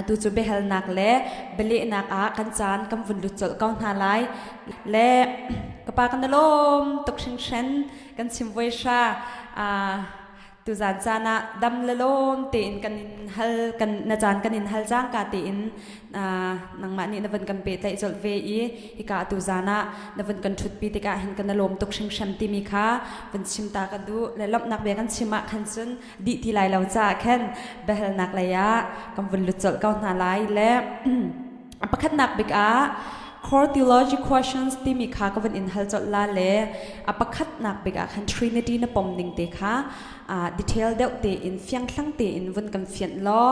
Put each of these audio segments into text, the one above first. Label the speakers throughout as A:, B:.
A: Atu cu biahalnak le bialehnak ah kan caan kan vun lut colh ko hna lai. Le ka pa kan i lawm tuk hringhran kan chim voi hra. Tuzaan caan ah dam le lawm tein kan in hal kan na caan kan in hal cangka tein nangmah nih na van kan pehtlaih colh ve i hika tuzaan ah na van kan ṭhutpi tikah hin kan i lawm tuk hringhran timi kha van chim ta ka duh le lawmhnak bia kan chim ah khan cun dih ti lai lo caah khan biahalnak lei ah kan vun lut colh ko hna lai le pakhatnak bik ah core theology questions timi kha ka van in hal colh la le a pakhatnak bik ah khan Trinity na pom ning te kha detail deuh tein fiangthlang tein vun kan fianh law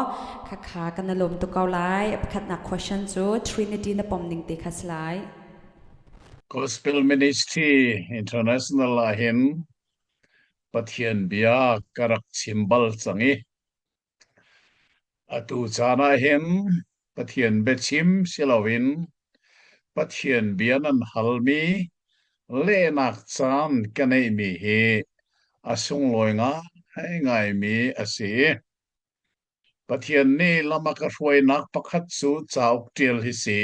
A: kha kha kan lawm tuk ko lai. A pakhatnak question cu Trinity na pom ning te kha si lai.
B: Gospel Ministry International ah hin Pathian bia ka rak chim bal cang i atu caan ah hin Pathian biachim si loin Pathian bia nan halmi lehnak caan ka neihmi hi a sunglawi ngaingaimi a si. Pathian nih lam a ka hruainak pakhat cu cauk ṭial hi si.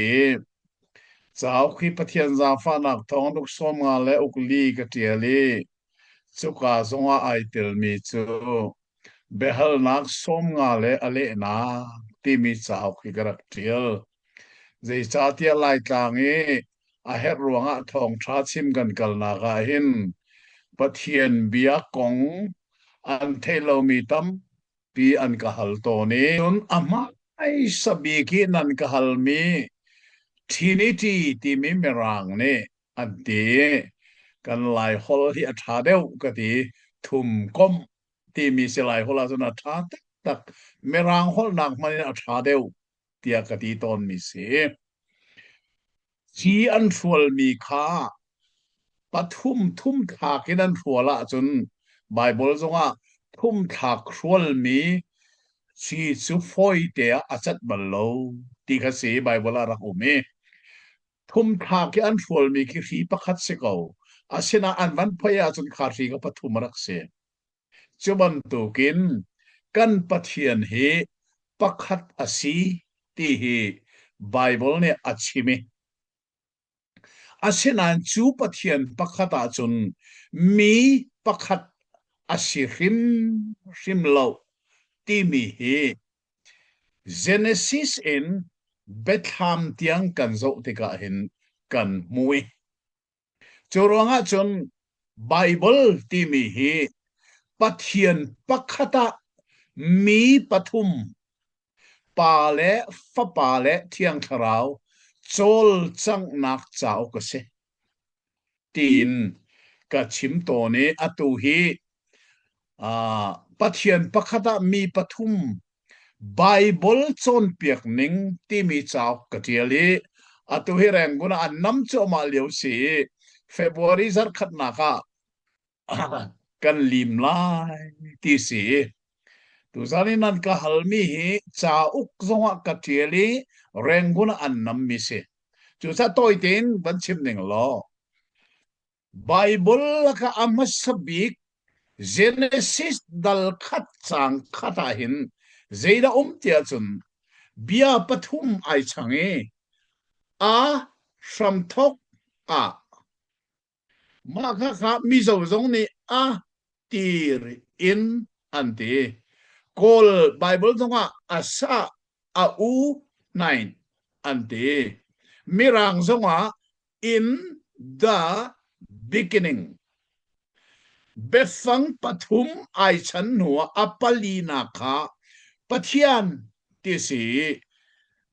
B: Cauk hi Pathian zaangfahnak thawng uk 50 le uk li ka ṭial i cuka zongah ai telmi cu biahalnak 50 le a lehnak timi cauk hi ka rak ṭial. Zeicahtiah Laitlang i a herh ruangah thawngṭha chim kan kalnak ah hin Pathian bia kong an theih lomi tam pi an ka hal tawn i cun a hmaisa bik i nan ka halmi Trinity timi Mirang nih an ti. Kan Lai holh hi a ṭha deuh ka ti. Thum komh timi si Lai holh ahcun a ṭha taktak. Mirang holhnak hmanh in a ṭha deuh tiah ka ti tawnmi si. Ci an hrualmi kha pathum thum thlak in an hrual ahcun Baibal zongah thum thlak hrualmi ci cu fawite ah a cat bal lo ti kha si Baibal ah rak um i thum thlak i an hrualmi khi hri pakhat si ko. Asinain an van phoi ahcun kha hri kha pathum a rak si. Cu bantukin kan Pathian hi pakhat a si ti hi Baibal nih a chim i asinain cu Pathian pakhat ahcun mi pakhat a si hrimhrim lo timi hi Genesis in Biathlam tiang kan zoh tikah hin kan hmu i Cu ruangah cun Baibal timi hi Pathian pakhat ah mi pathum Pa le Fapa le Thiang Thlarau cawlcanghnak cauk a si tiin ka chim tawn i atu hi Pathian pakhat ah mi pathum Baibal cawnpiak ning timi cauk ka ṭial i atu hi Rangoon ah an nam cuahmah lio si i February zarhkhatnak ah kan lim lai ti si. Tuzan i nan ka halmi hi cauk zongah ka ṭial i Rangoon ah an nammi si. Cucaah tawi tein van chim ning law Baibal lakah a hmasa bik Genesis dal khat caang khat ah hin zeidah um tiah cun bia pathum ai chang i a hramthawk ah mah kha kha Mizo zong nih a tir in an ti. Kawl Baibal zongah a sa a u hnain an ti. Mirang zongah in the beginning biafang pathum ai chan hnuah a palinak kha Pathian ti si.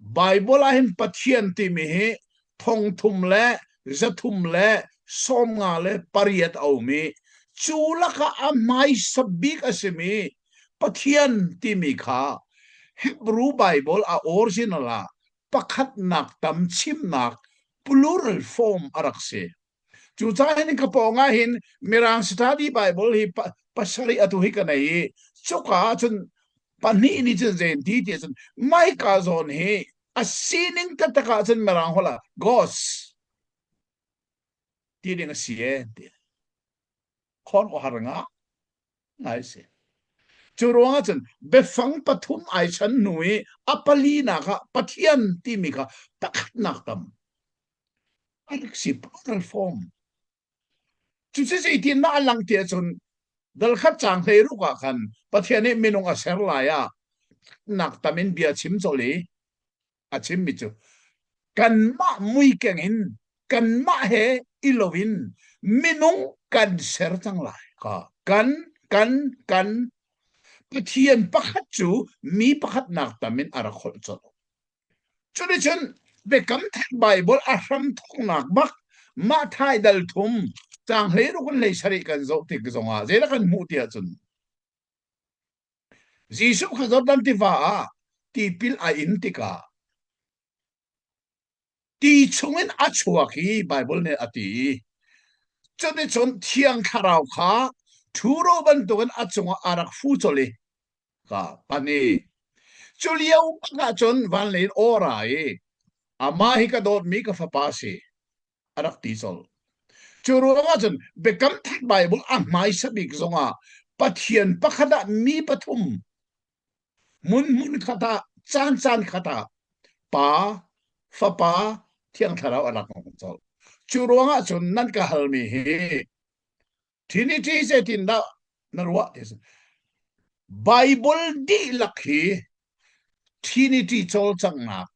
B: Bible ah hin Pathian timi hi thongthum le zathum le 58 a um i cu lakah a hmaisa bik a simi Pathian timi kha Hebrew Bible a original ah pakhatnak tam chimnak plural form a rak si. Cucaah hin ka pawng ah hin Mirang Study Bible hi pasarih atu hi ka nei i cuka ah cun pahnih nih cun zein ti ti cun Maika zawn hi a sining taktak ah cun Mirang holh ah ghost ti ding a si e ti. Khon ko har nga ngai si. Cu ruangah cun biafang pathum ai chan hnu i a palinak ah Pathian timi kha pakhatnak tam a rak si plural form. Cucu zeitindah a lang ti ahcun dal khat caang 16 ah khan Pathian nih minung a ser lai ah nak tam in bia chim colh i a chimmi cu kanmah muikeng in kanmah he i lo in minung kan ser cang lai ka kan kan kan Pathian pakhat cu mi pakhat nak tam in a rak holh colh. Cuticun Biakam Thar Baibal a hramthawknak bak mah thai dal thum caang 16 in 17 kan zoh tik zongah zeidah kan hmuh ti ahcun Jesuh kha Jordan tiva ah tipil a in tikah ti chungin a chuak i Baibal nih a ti. Cuticun Thiang Thlarau kha ṭhuro bantukin a cungah a rak fu colh i ka pan i cu lio bak ah cun van lei in aw ra i amah hi ka dawtmi ka fapa a si a rak ti colh. Cu ruangah cun Biakam Thar Baibal a hmaisa bik zongah Pathian pakhat ah mi pathum hmun hmun khat ah caan caan khat ah Pa, Fapa, Thiang Thlarau a rak ngong colh. Cu ruangah cun nan ka halmi hi Trinity zeitindah na ruah ti Bible dihlak hi Trinity cawlcanghnak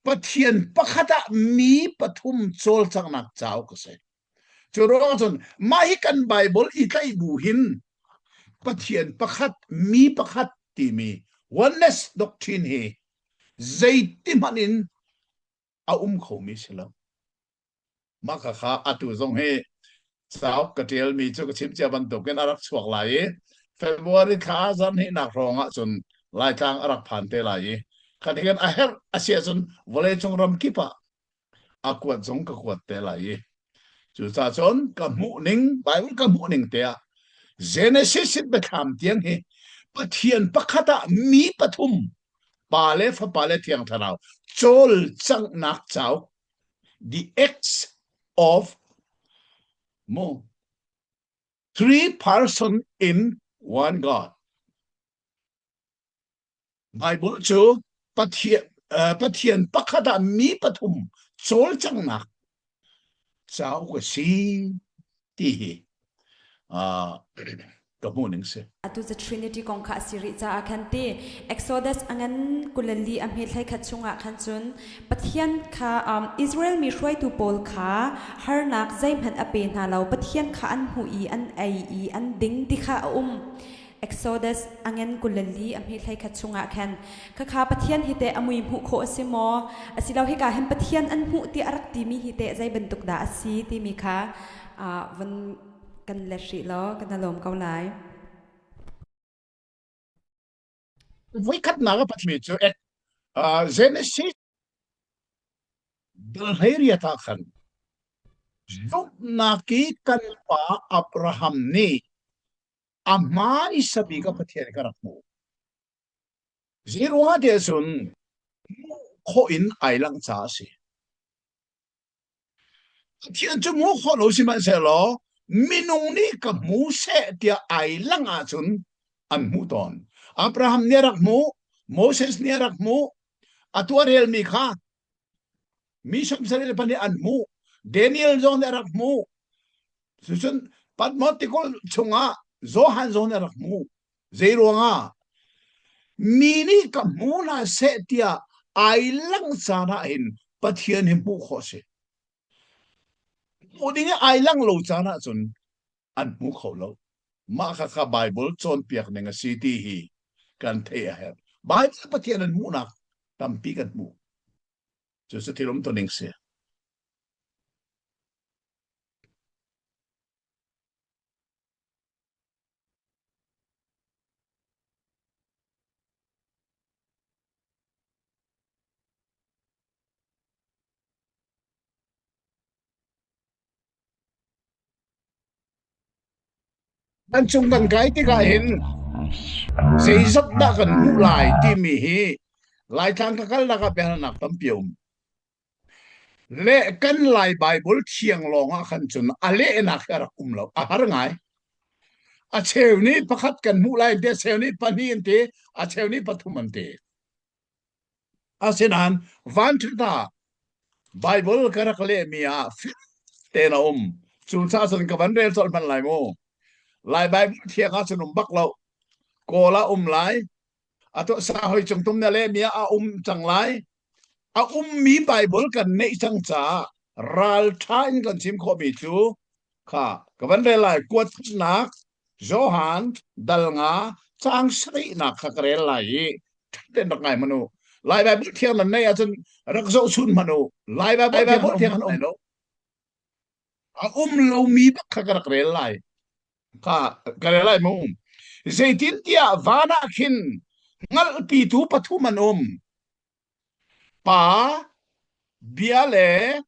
B: Pathian pakhat ah mi pathum cawlcanghnak cauk a si. Cu ruang cun mah hi kan Bible i tlaih bu hin Pathian pakhat mi pakhat timi oneness doctrine hi zeiti hmanh in a um khomi si lo. Mah khakha atu zong hi cauk ka ṭialmi cu ka chim cia bantukin a rak chuak lai i February thla zarhhnihnak hrawng ahcun Laitlang a rak phan te lai i kha a herh a si ahcun vawleicung ram kip ah a kuat zong ka kuat te lai i cucaah cun ka hmuh ning Bible ka hmuh ning te ah Genesis in biathlam tiang hi Pathian pakhat ah mi pathum Pa le Fapa le Thiang Thlarau cawlcanghnak cauk the acts of mo three person in one God. Bible cu Pathian, uh, Pathian pakhat ah mi pathum cawlcanghnak cauk a si ti hi uh, ka hmuh ning si.
A: Atu cu Trinity kong kha a si rih caah khan ti Exodus a ngan 24 a hme 11 chungah khan cun Pathian kha um, Israel mi hruaitu pawl kha harnak zeihmanh a pe hna lo Pathian kha an hmuh i an ei i an ding ti kha a um Exodus a ngan 24 a hme 11 chungah khan khakha Pathian hi teh a mui hmuh khawh a si maw asilo hika hin Pathian an hmuh ti a rak timi hi teh zei bantuk dah a si timi kha uh, van kan let hrih law kan lawm ko lai.
B: Voikhatnak a patmi cu uh, Genesis dal hleiriat ah khan zumhnak i kan pa Abraham nih a hmaisa bik a Pathian ka rak hmuh. Zeiruangah tiah cun hmuh khawh in ai langh caah a si. Pathian cu hmuh khawh lo sihmanhsehlaw minung nih ka hmu seh tiah ai lang ahcun an hmuh tawn. Abraham nih a rak hmuh, Moses nih a rak hmuh, a tuah relmi kha mi 74 nih an hmuh, Daniel zong nih a rak hmuh. Cucun Patmos tikulh chungah Johan zong nih a rak hmuh. Zei ruangah? Mi nih ka hmu hna seh tiah ai langh caan ah hin Pathian hi hmuh khawh a si. Hmuh ding i ai langh lo caan ahcun an hmu kho lo. Mah kha kha Bible cawnpiak ning a si ti hi kan theih a herh. Bible Pathian an hmuhnak tampi kan hmuh. Cucu thil um ning si. Kan cung kan kai tikah hin zeizat dah kan hmuh lai timi hi Laitlang ka kalnak ah biahalnak tampi a um. Le kan Lai Baibal thiang lawng ah khan cun a lehnak hi a rak um lo. A har ngai. A cheu nih pakhat kan hmuh lai an ti, a cheu nih pahnih an ti, a cheu nih pathum an ti. Asinain vanṭhat ah Baibal ka rak lehmi ah tein a um. Cucaah cun ka van rel colh hmanh lai mu. Lai Baibal thiang ah cun um bak lo. Kawl ah um lai. Atu sa hoi cung tum na lehmi ah a um cang lai. A ummi Baibal kan neih cang caah ralṭha in kan chim khawhmi cu kha ka van rel lai. Kuatnak Johan dal nga caang sarihnak kha ka rel lai i ṭhaten rak ngai hmanh u. Lai Baibal thiang nan neih ahcun rak zohchun hmanh u. Lai Baibal thiang an um lo. A um lomi bak kha ka rak rel lai. Kha ka rel lai mu. Zeitintiah van ah khin hngalhpitu pathum an um. Pa, Bia le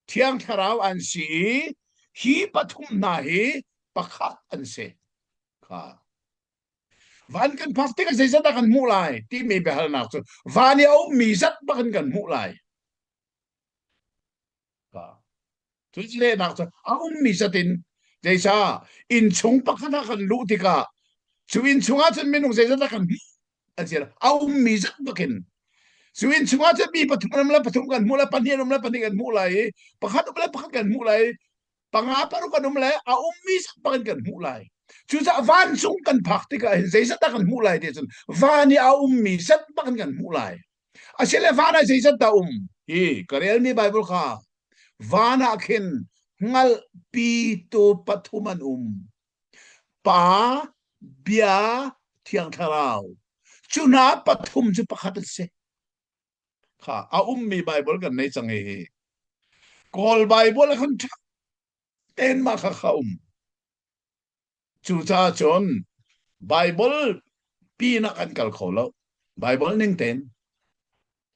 B: Thiang Thlarau an si i hi pathum hna hi pakhat an si. Kha. Van kan phak tikah zeizat dah kan hmuh lai timi biahalnak cu van i a ummi zat bak in kan hmuh lai. Kha. Cu lehnak cu a ummi zat in zeicah innchung pakhat ah kan luh tikah cu innchung ah cun minung zeizat dah kan hmuh an si a ummi zat bakin cu innchung ah cun mi pathum an um le pathum kan hmuh lai pahnih an um le pahnih kan hmuh lai i pakhat um le pakhat kan hmuh lai i panga paruk an um le a ummi zat bakin kan hmuh lai cucaah vancung kan phak tikah hin zeizat dah kan hmuh lai ti cun van i a ummi zat bakin kan hmuh lai Asile van ah zeizat dah um? Hi ka relmi Bible kha van ah khin hngalhpitu pathum an um. Pa, Bia, Thiang Thlarau. Cu hna pathum cu pakhat an si. Kha a ummi Bible kan nei cang hi. Kawl Bible ah khan ṭha tein mah kha kha um. Cucaah cun Baibal pin ah kan kal kho lo. Baibal ning tein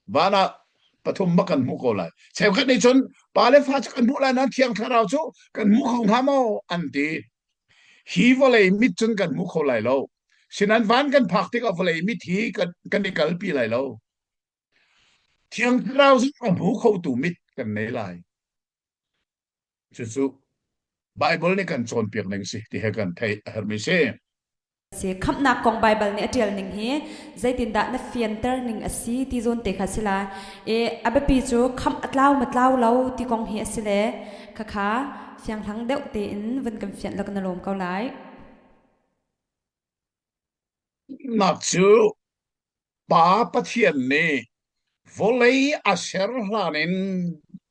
B: van ah pathum bak kan hmuh ko lai. Cheukhat nih cun pa le fa cu kan hmuh lai nain Thiang Thlarau cu kan hmu kho hnga maw an ti. Hi vawlei mit cun kan hmu kho lai lo. Sinan van kan phak tikah vawlei mit hi kan, kan i kalpi lai lo. Thiang Thlarau zong a hmu khotu mit kan nei lai. Cucu Baibal nih kan cawnpiak ning si ti he kan theih a herhmi si.
A: Si khamhnak kong Baibal nih a ṭial ning hi zeitindah na fianter ning a si ti zawn te kha si la. I a biapi cu khamh a tlau ma tlau lo ti kong hi a si le khakha fianghlang deuh tein vun kan fianh law na lawm ko lai.
B: Nak cu Pa Pathian nih vawlei a ser hlan in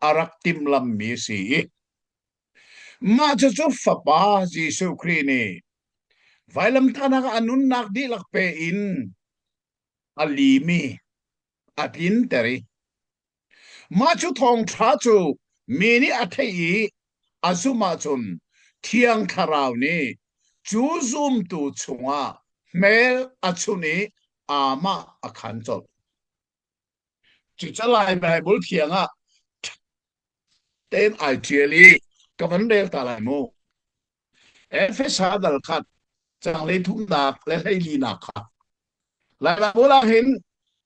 B: a rak timhlammi a si i mah cucu Fapa Jesuh Khrih nih vailamtahnak ah a nunnak dihlak pe in a lim i a tlinter i Mah cu thawngṭha cu mi nih a theih i a zumh ahcun Thiang Thlarau nih cu zumtu chungah hmel a chunh i amah a khan colh. Cucaah Lai Baibal thiang ah tein ai ṭial i ka van rel ta lai mu. Efesa dal khat canglei thumnak le hleilinak kha Lai Baibal ah hin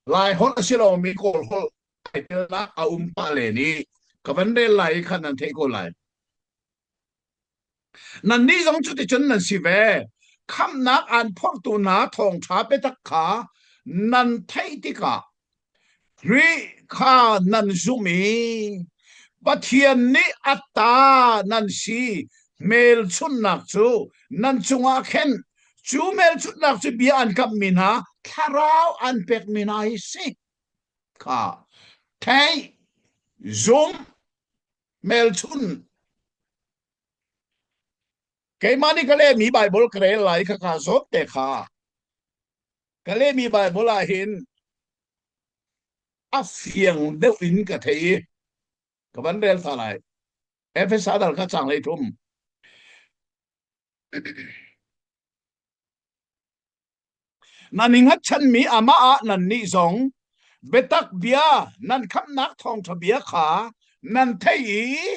B: Lai holh a si lomi Kawl holh ai telnak a um pah len i ka van rel lai i khan nan theih ko lai. Nannih zong cuticun nan si ve. Khamhnak aan phorhtu hna thawngṭha biatak kha nan theih tikah Khrih kha nan zumh i Pathian nih a ta nan si hmelchunhnak cu nan cungah khen cu hmelchunhnak cu bia an kamhmi hna thlarau an pekmi hna hi si kha theih zum hmelchun keimah nih ka lehmi Baibal ka rel lai kha ka zawt te kha ka lehmi Baibal ah hin a fiang deuh in ka thei i ka van rel ta lai Efesa dal kha chang lei thum Nan i hngatchanmi amah ah nannih zong biatak bia nan khamhnak thawngṭha bia kha nan theih i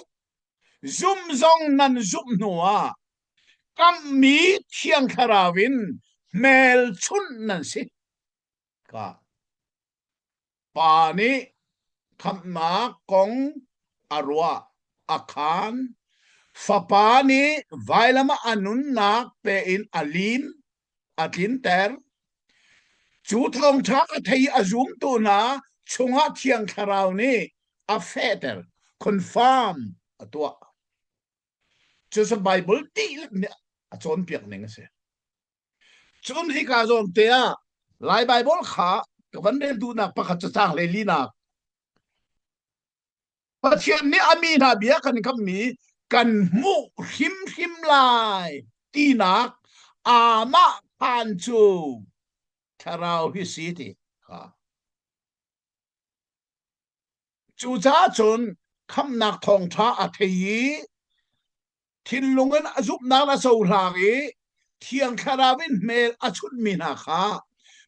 B: zum zong nan zumh hnuah kamhmi Thiang Thlarau in hmelchunh nan si. Ka Pa nih khamhnak kong a ruah, a khaan.
C: Fapa nih vailam ah a nunnak pe in a lim, a tlinter. Cu thawngṭha a thei i a zumtu hna chungah Thiang Thlarau nih a fehter, confirm a tuah. Cucu Baibal dihlak nih a cawnpiak ning a si. Cun hika zawn te ah Lai Baibal kha ka van rel duhnak pakhat cu caang 14nak. Pathian nih a mi hna bia kan kammi kan hmuh hrimhrim lai tinak amah khan cu thlarau hi si ti kha. Cucaah cun khamhnak thawngṭha a thei i thinlung in a zumhnak a cohlang i Thiang Thlarau in hmel a chunhmi hna kha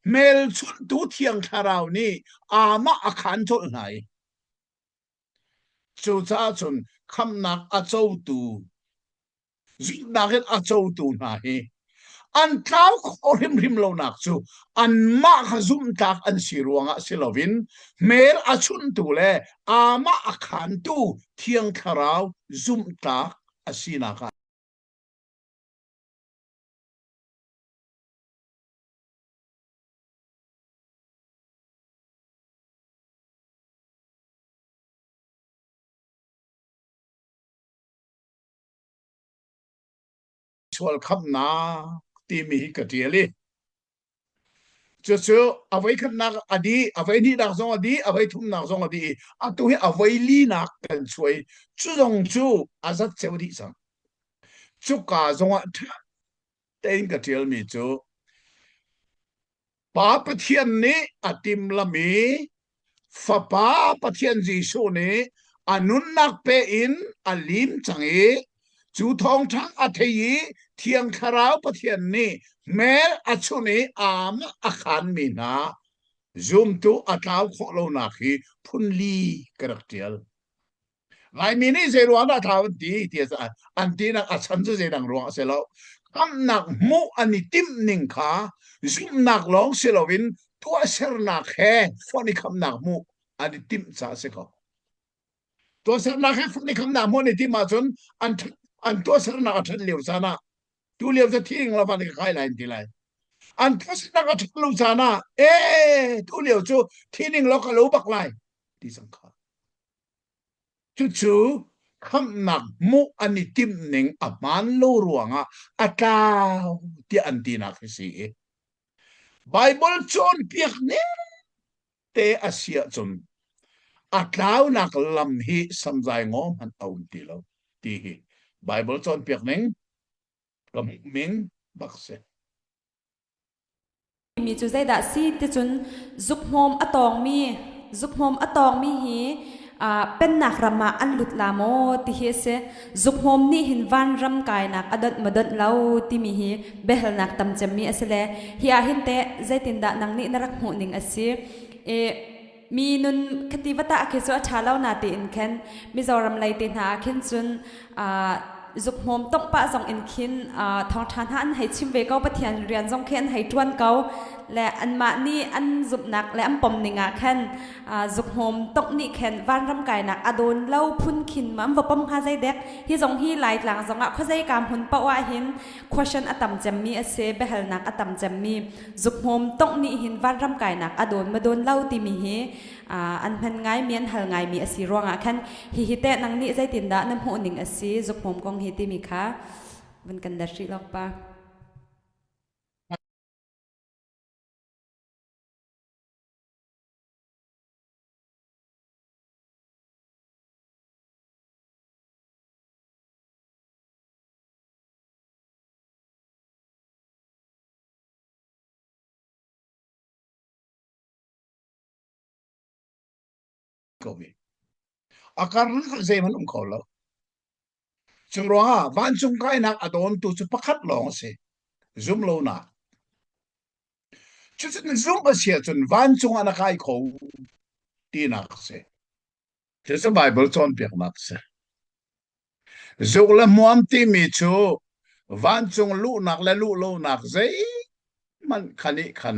C: hmelchunhtu Thiang Thlarau nih amah a khaan colh hna i cucaah cun khamhnak a cotu zumhnak in a cotu hna hi an tlau khawh hrimhrim lonak cu anmah kha zumhtlak an si ruangah si loin hmel a chunhtu le amah a khaantu Thiang Thlarau zumhtlak a sinak ah sual khamhnak timi hi ka ṭial i cucu a voikhatnak a dih, a voihnihnak zong a dih, a voithumnak zong a dih i atu hi a voilinak kan chuah i cu zong cu a zat ceu dih cang. Cuka zongah ṭha tein ka ṭialmi cu Pa Pathian nih a timhlamh i Fapa Pathian Jesuh nih a nunnak pe in a lim cang i cu thawngṭha a thei i Thiang Thlarau Pathian nih hmel a chunh i amah a khaanmi hna zumtu a tlau khawh lonak hi phunli ka rak ṭial. Laimi nih zei ruang dah thlau an ti ti an tinak a chan cu zeidang ruang a si lo. Khamhnak hmuh an i timh ning kha zumhnak lawng si loin tuahsernak he fonh i khamhnak hmuh an i timh caah a si ko. Tuahsernak he fonh i khamhnak hmuh an i timh ahcun an an tuahsernak a ṭhat lio caan ah tu lio cu thing lo van ka kai lai an ti lai. An tuahsernak a ṭhat lo caan ah ee tu lio cu thi ning lo ka lo bak lai ti cang kha. Cucu khamhnak hmuh an i timh ning a hmaan lo ruangah a tlau tiah an tinak hi si i Baibal cawnpiak ning te a si ahcun a tlaunak lam hi samzai ngaw hmanh a um ti lo ti hi Baibal cawnpiak ning ka hmuhning bak si.
A: Mi cu zeidah si ticun zukhmawm a tawngmi zukhmawm a tawngmi hi pennak ram ah an lut la maw ti hi a si. Zukhmawm nih hin vanram kainak a donh maw donh lo timi hi biahalnak tam cemmi a si le hi ah hin teh zeitindah nang nih na rak hmuh ning a si. I mi nun khati va tah khi cu a ṭha lo na tiin khan Mizoram lei te hna ah khin cun zukhmawm tongh pah zong in khin thawngṭha hna an hei chim ve ko Pathian rian zong khi an hei ṭuan ko le anmah nih an zumhnak le an pom ning ah khan zukhmawm tongh nih khan vanram kainak a dawn lo phun khin ma an va pom hnga zeidek hi zong hi Laitlang zong ah khuazei ka hmun paoh ah hin question a tam cemmi a si biahalnak a tam cemmi Zukhmawm tongh nih hin vanram kainak a dawn ma dawn lo timi hi an hman ngaimi an hal ngaimi a si ruangah khan hihi teh nang nih zeitindah na hmuh ning a si zukhmawm kong hi timi kha vun kan dat rih lawk pa.
C: Ko mi. A karlak ah zeihmanh um kho lo. Cu ruangah vancung kainak a dawntu cu pakhat lawng a si. Zum lonak. Cucun zumh a si ahcun vancung ah na kai kho tinak a si. Cucu Baibal cawnpiaknak a si. Zuk le hmuam timi cu vancung luhnak le luh lonak zeihmanh kha nih khan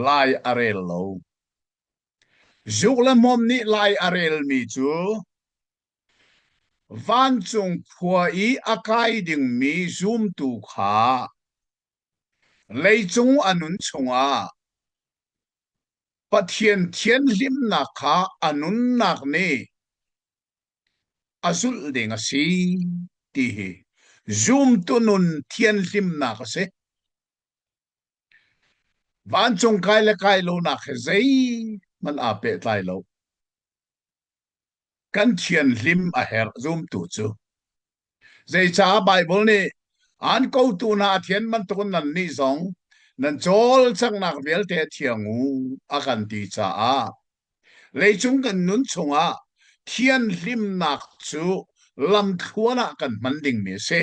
C: lai a rel lo. Zuk le hmuam nih lai a relmi cu.
B: Vancung khua i a kai dingmi zumtu kha leicung a nun chungah Pathian thianhlimnak kha a nunnak nih a zulh ding a si ti hi zumtu nun thianhlimnak a si. Vancung kai le kai lonak he zeihmanh aa pehtlai lo. Kan thianhlim a herh zumtu cu. Zeicah Baibal nih aan kotu hna a thian bantukin nannih zong nan cawlcanghnak vialte a thiang u a kan ti caah leicung kan nun chungah thianhlimnak cu lamthluan ah kan hman dingmi a si.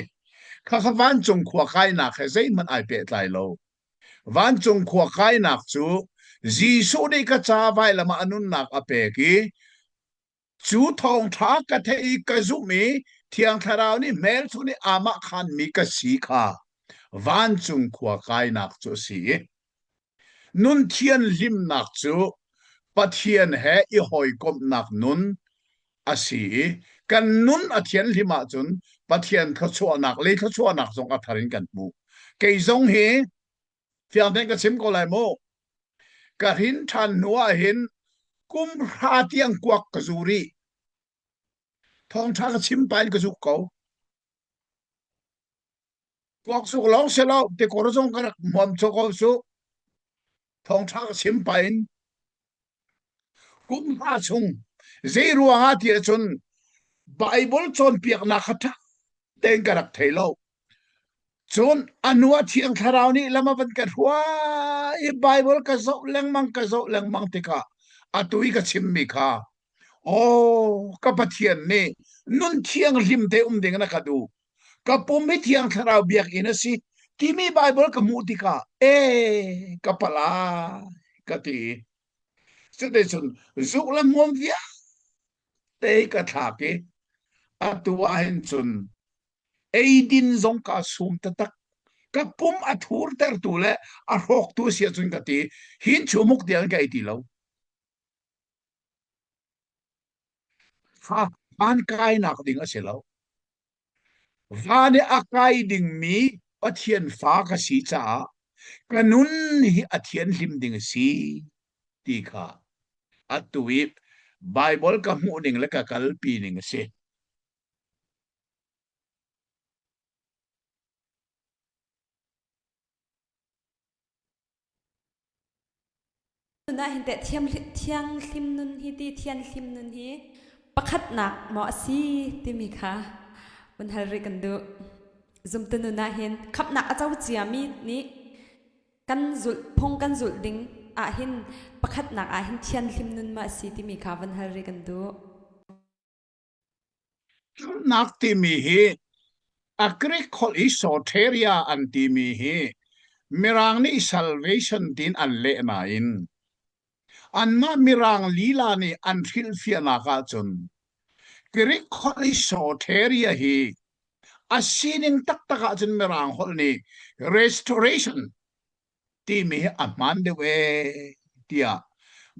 B: Khakha vancung khua kainak he zeihmanh ai pehtlai lo. Vancung khua kainak cu Jesuh nih ka ca vailam ah a nunnak a pek i Cu thawngṭha ka theih i ka zumh i Thiang Thlarau nih hmelchunh i amah khanmi ka si kha vancung khua kainak cu a si i nun thianhlimnak cu Pathian he i hawikomhnak nun a si i kan nun a thianhlim ahcun Pathian thluachuahnak lei thluachuahnak zong a thar in kan hmuh. Kei zong hi fiang tein ka chim ko lai mu. Ka hrin ṭhan hnu ah hin kum hra tiang kuak ka zu rih. Thawngṭha ka chim pa in ka zuk ko. Kuak zuk lawng si lo, tikor zong ka rak hmuam cho ko su. Thawngṭha ka chim pa in kum hra chung zei ruangah ti ahcun Bible cawnpiaknak kha ṭha tein ka rak thei lo. Cun a hnu ah Thiang Thlarau nih lam a van ka hruai i Bible ka zoh lengmang ka zoh lengmang tikah atu i ka chimmi kha aw ka Pathian nih nun thianghlim te um ding in a ka duh. Ka pum hi Thiang Thlarau biakinn a si timi Bible ka hmuh tikah ee ka palai ka ti. Cuticun zuk le hmuam vialte ka thlak i atu ah hin cun eidin zong kaa sum taktak. Ka pum a thurtertu le a hrawktu a si ahcun ka ti hin chumuk tiang ka ei ti lo. Fa van kainak ding a si lo. Van i a kai dingmi Pathian fa ka si caah ka nun hi a thianhlim ding a si ti kha atu i Baibal ka hmuh ning le ka kalpi ning a si.
A: Nun ah hin teh thianghlim nun hi ti thianhlim nun hi pakhatnak maw a si timi kha vun hal rih kan duh. Zumtu nun ah hin khamhnak a co ciami nih kan zulh phung kan zulh ding ah hin pakhatnak ah hin thianhlim nun ma a si timi kha vun hal rih kan duh.
B: Khamhnak timi hi a Greek holh i soteria an timi hi Mirang nih salvation tiin an leh nain anmah Mirang lila nih an hrilhfiahnak ahcun Greek holh i soteria hi a sining taktak ahcun Mirang holh nih restoration timi hi a hmaan deuh ee tiah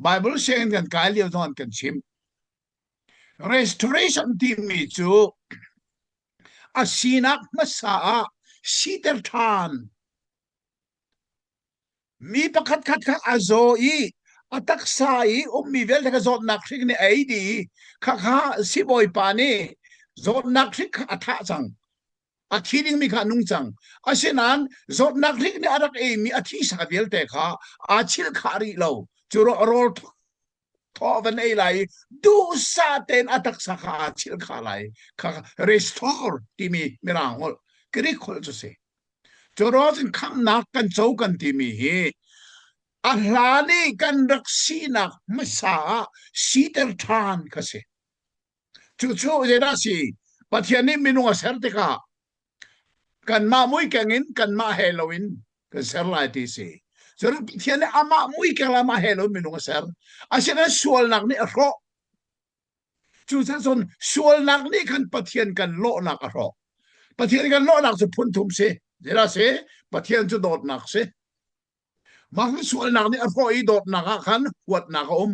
B: Bible sianginn kan kai lio zong an kan chimh. Restoration timi cu a sinak hmasa ah siter ṭhan. Mi pakhat khat kha a zaw i a taksa i ummi vialte kha zawtnak hrik nih a ei dih i khakha sibawipa nih zawtnak hrik kha a thah cang. A thi dingmi kha a nung cang. Asinain zawtnak hrik nih a rak eimi a thisa vialte kha aa chilkhah rih lo. Cu rawl thaw van ei lai i duhsah tein a taksa kha aa chilh kha lai kha restore timi mirang holh Greek holh cu si cu ruang khamhnak kan co kan timi hi a hlan i kan rak sinak hmasa ah siter ṭhan kha si cucu zeidah si Pathian nih minung a ser tikah kanmah muikeng in kanmah he loin kan ser lai ti si cun Pathian nih amah muikeng le amah he lo minung a ser asinain sualnak nih a hrawh cucaah cun sualnak nih khan Pathian kan lawhnak a hrawh Pathian kan lawhnak cu phun thum si zeidah si Pathian cu dawtnak si Mah sualnak nih a hrawh i dawtnak ah khan huatnak a um.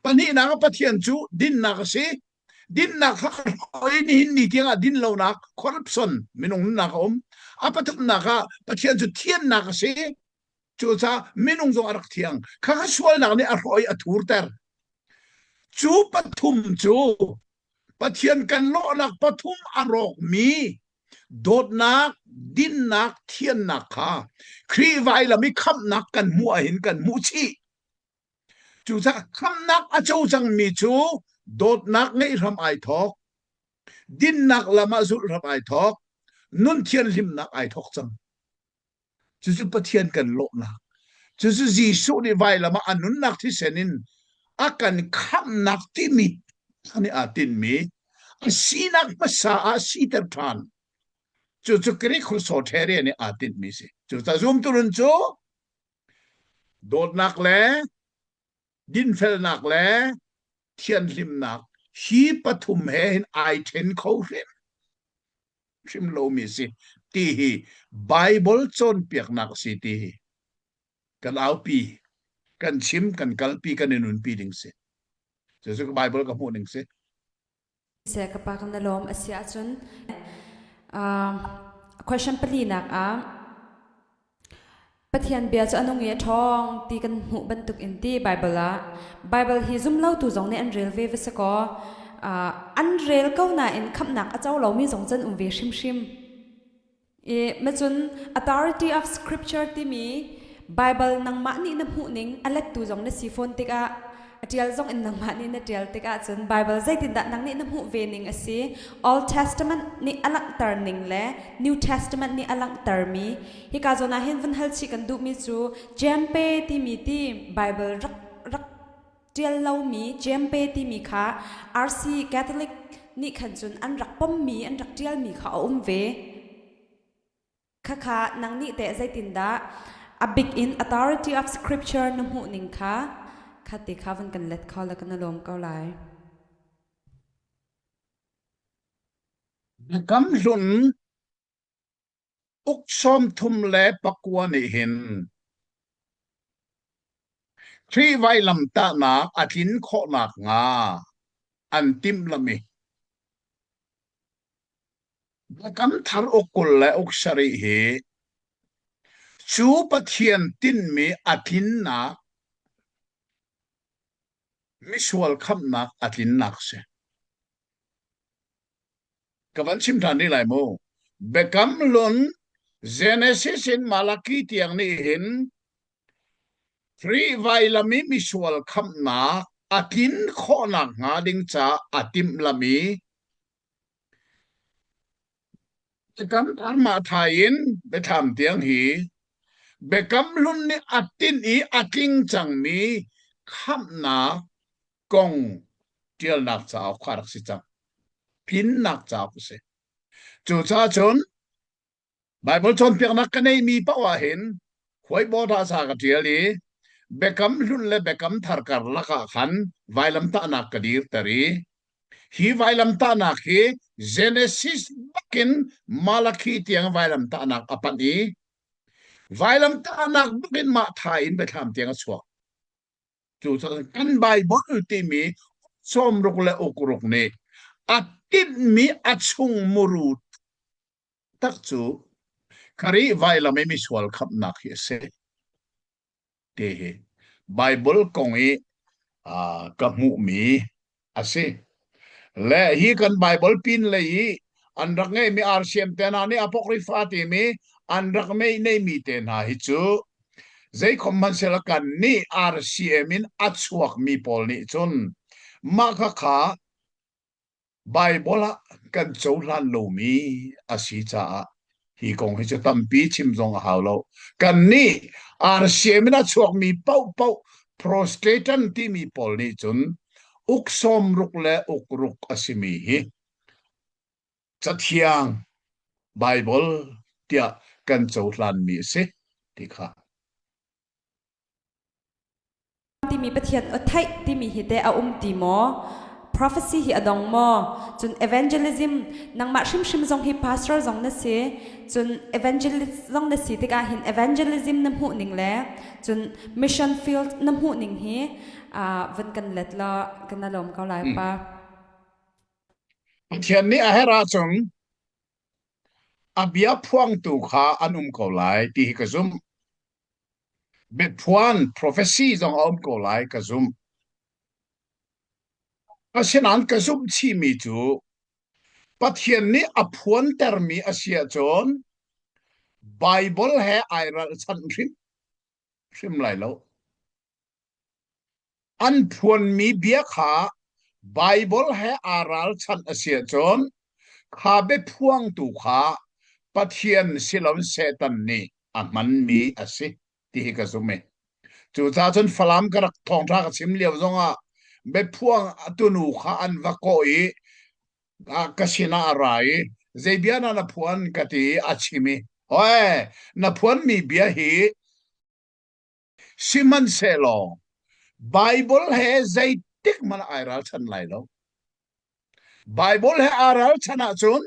B: Pahnihnak ah Pathian cu dinnak a si.
C: Dinnak kha a hrawh i nihin ni tiangah din lonak corruption minung nunnak a um. A pathumnak ah Pathian cu thiannak a si. Cucaah minung zong a rak thiang. Kha kha sualnak nih a hrawh i a thurter. Cu pathum cu Pathian kan lawhnak pathum a rawkmi dawtnak, dinnak, thiannak kha Khrih vailam i khamhnak kan hmuh ahhin kan hmuh chih. Cucaah khamhnak a co cangmi cu dawtnak ngeih hram ai thawk, dinnak lam ah zulh hram ai thawk, nun thianhlimnak ai thawk cang. Cucu Pathian kan lawhnak. Cucu Jesuh nih vailam ah a nunnak thisen in a kan khamhnak timi nih aa tinhmi a sinak hmasa ah siter ṭhan. Cucu Greek holh soteria nih aa tinhmi si. Cucaah zumtu nun cu dawtnak le dinfelnak le thianhlimnak hi pathum he hin ai ṭhen kho hrim hrim lomi si ti hi Bible cawnpiaknak a si ti hi kan aupi kan chim kan kalpi kan i nunpi ding si cucu Bible ka hmuh ning si
A: Se ka pa kan na lawm a si ahcun question palinak ah Pathian bia cu a nung i a ṭhawng ti kan hmuh bantuk in ti Bible ah Bible hi zumlotu zong nih an rel ve va si kaw an rel ko nain khamhnak a co lomi zong can um ve hrimhrim. I macun authority of scripture timi Bible nangmah nih na hmuh ning a lettu zong na si fawn tikah a ṭial zong in nangmah nih na ṭial tikah cun Bible zeitindah nang nih na hmuh ve ning a si Old Testament nih a langhter ning le New Testament nih a langhtermi hika zawn ah hin vun hal chih kan duhmi cu Jempe timi ti Bible rak rak ṭial lomi Jempe timi kha RC Catholic nih khan cun an rak pommi an rak ṭialmi kha a um ve Khakha nang nih teh zeitindah a bik in authority of scripture na hmuh ning kha kha ti kha van kan let kho la kan lawm ko lai.
C: Biakam hlun uk 39 nih hin Khrih vailamtahnak a tlin khawh nakhnga an timhlamh i Biakam thar uk 20 le uk 7 hi cu Pathian tinhmi a tlinnak misual khamhnak a tlinnak a si. Ka van chim ṭhan rih lai mu. Biakam hlun Genesis in Malaki tiang nih hin Khrih vailam i misual khamhnak a tlin khawhnak hnga ding caah a timhlamh i Biakam thar Matthai in Biathlam tiang hi Biakam hlun nih a tinh i a tling cangmi khamhnak kong ṭialnak cauk kha a rak si cang. Tlinnak cauk a si. Cucaah cun Baibal cawnpiaknak ka neihmi paoh ah hin whiteboard ah ca ka ṭial i Biakam Hlun le Biakam Thar karlak ah khan vailamtahnak ka dirter i hi vailamtahnak hi Genesis bakin Malakhi tiang vailamtahnak a panh i vailamtahnak bakin mah tha in biathlam tiang a chuak. Cucaah kan Baibal timi sawmruk le ukruk nih a tinhmi a chung muru tak cu Khrih vailam i misual khamhnak hi a si ti hi Bible kong i ka hmuhmi a si. Le hi kan Bible pin lei i an rak ngeihmi RCM te hna nih Apocrypha timi an rak neihmi te hna hi cu zeikhom hmanhsehlaw kan nih RCM in a chuakmi pawl nih cun mah khakha Baibal ah kan cohlan lomi a si caah hi kong hi cu tampi chim zong a hau lo. Kannih RCM in a chuakmi paohpaoh Protestant timi pawl nih cun uk 60 le uk ruk a simi hi Cathiang Baibal tiah kan cohlanmi a si ti kha.
A: Timi Pathian aw theih timi hi teh a um ti maw? Prophecy hi a dong maw? Cun evangelism nangmah hrimhrim zong hi pastor zong na si. Cun evangelist zong na si tikah hin evangelism na hmuh ning le cun mission field na hmuh ning hi uh, van kan let law kan na lawm ko lai pa.
B: Pathian nih a herh ahcun a bia phuangtu kha an um ko lai ti hi ka zumh. Biaphuan prophecy zong a um ko lai ka zumh. Asinain ka zumh chihmi cu Pathian nih a phuantermi a si ahcun Baibal he ai ralchanh hrim hrim lai lo. An phuanmi bia kha Baibal he aa ralchanh a si ahcun kha biaphuangtu kha Pathian si loin Satan nih a hmanmi a si ti hi ka zumh i cucaah cun Falam ka rak thawngṭha ka chim lio zongah biaphuang a tunu kha an va kawh i ka sinah a ra i zei bia dah na phuan ka ti i a chim i Hoi na phuanmi bia hi Sihmanhsehlaw Baibal he zeitik hmanh ai ralchan lai lo. Baibal he aa ralchan ahcun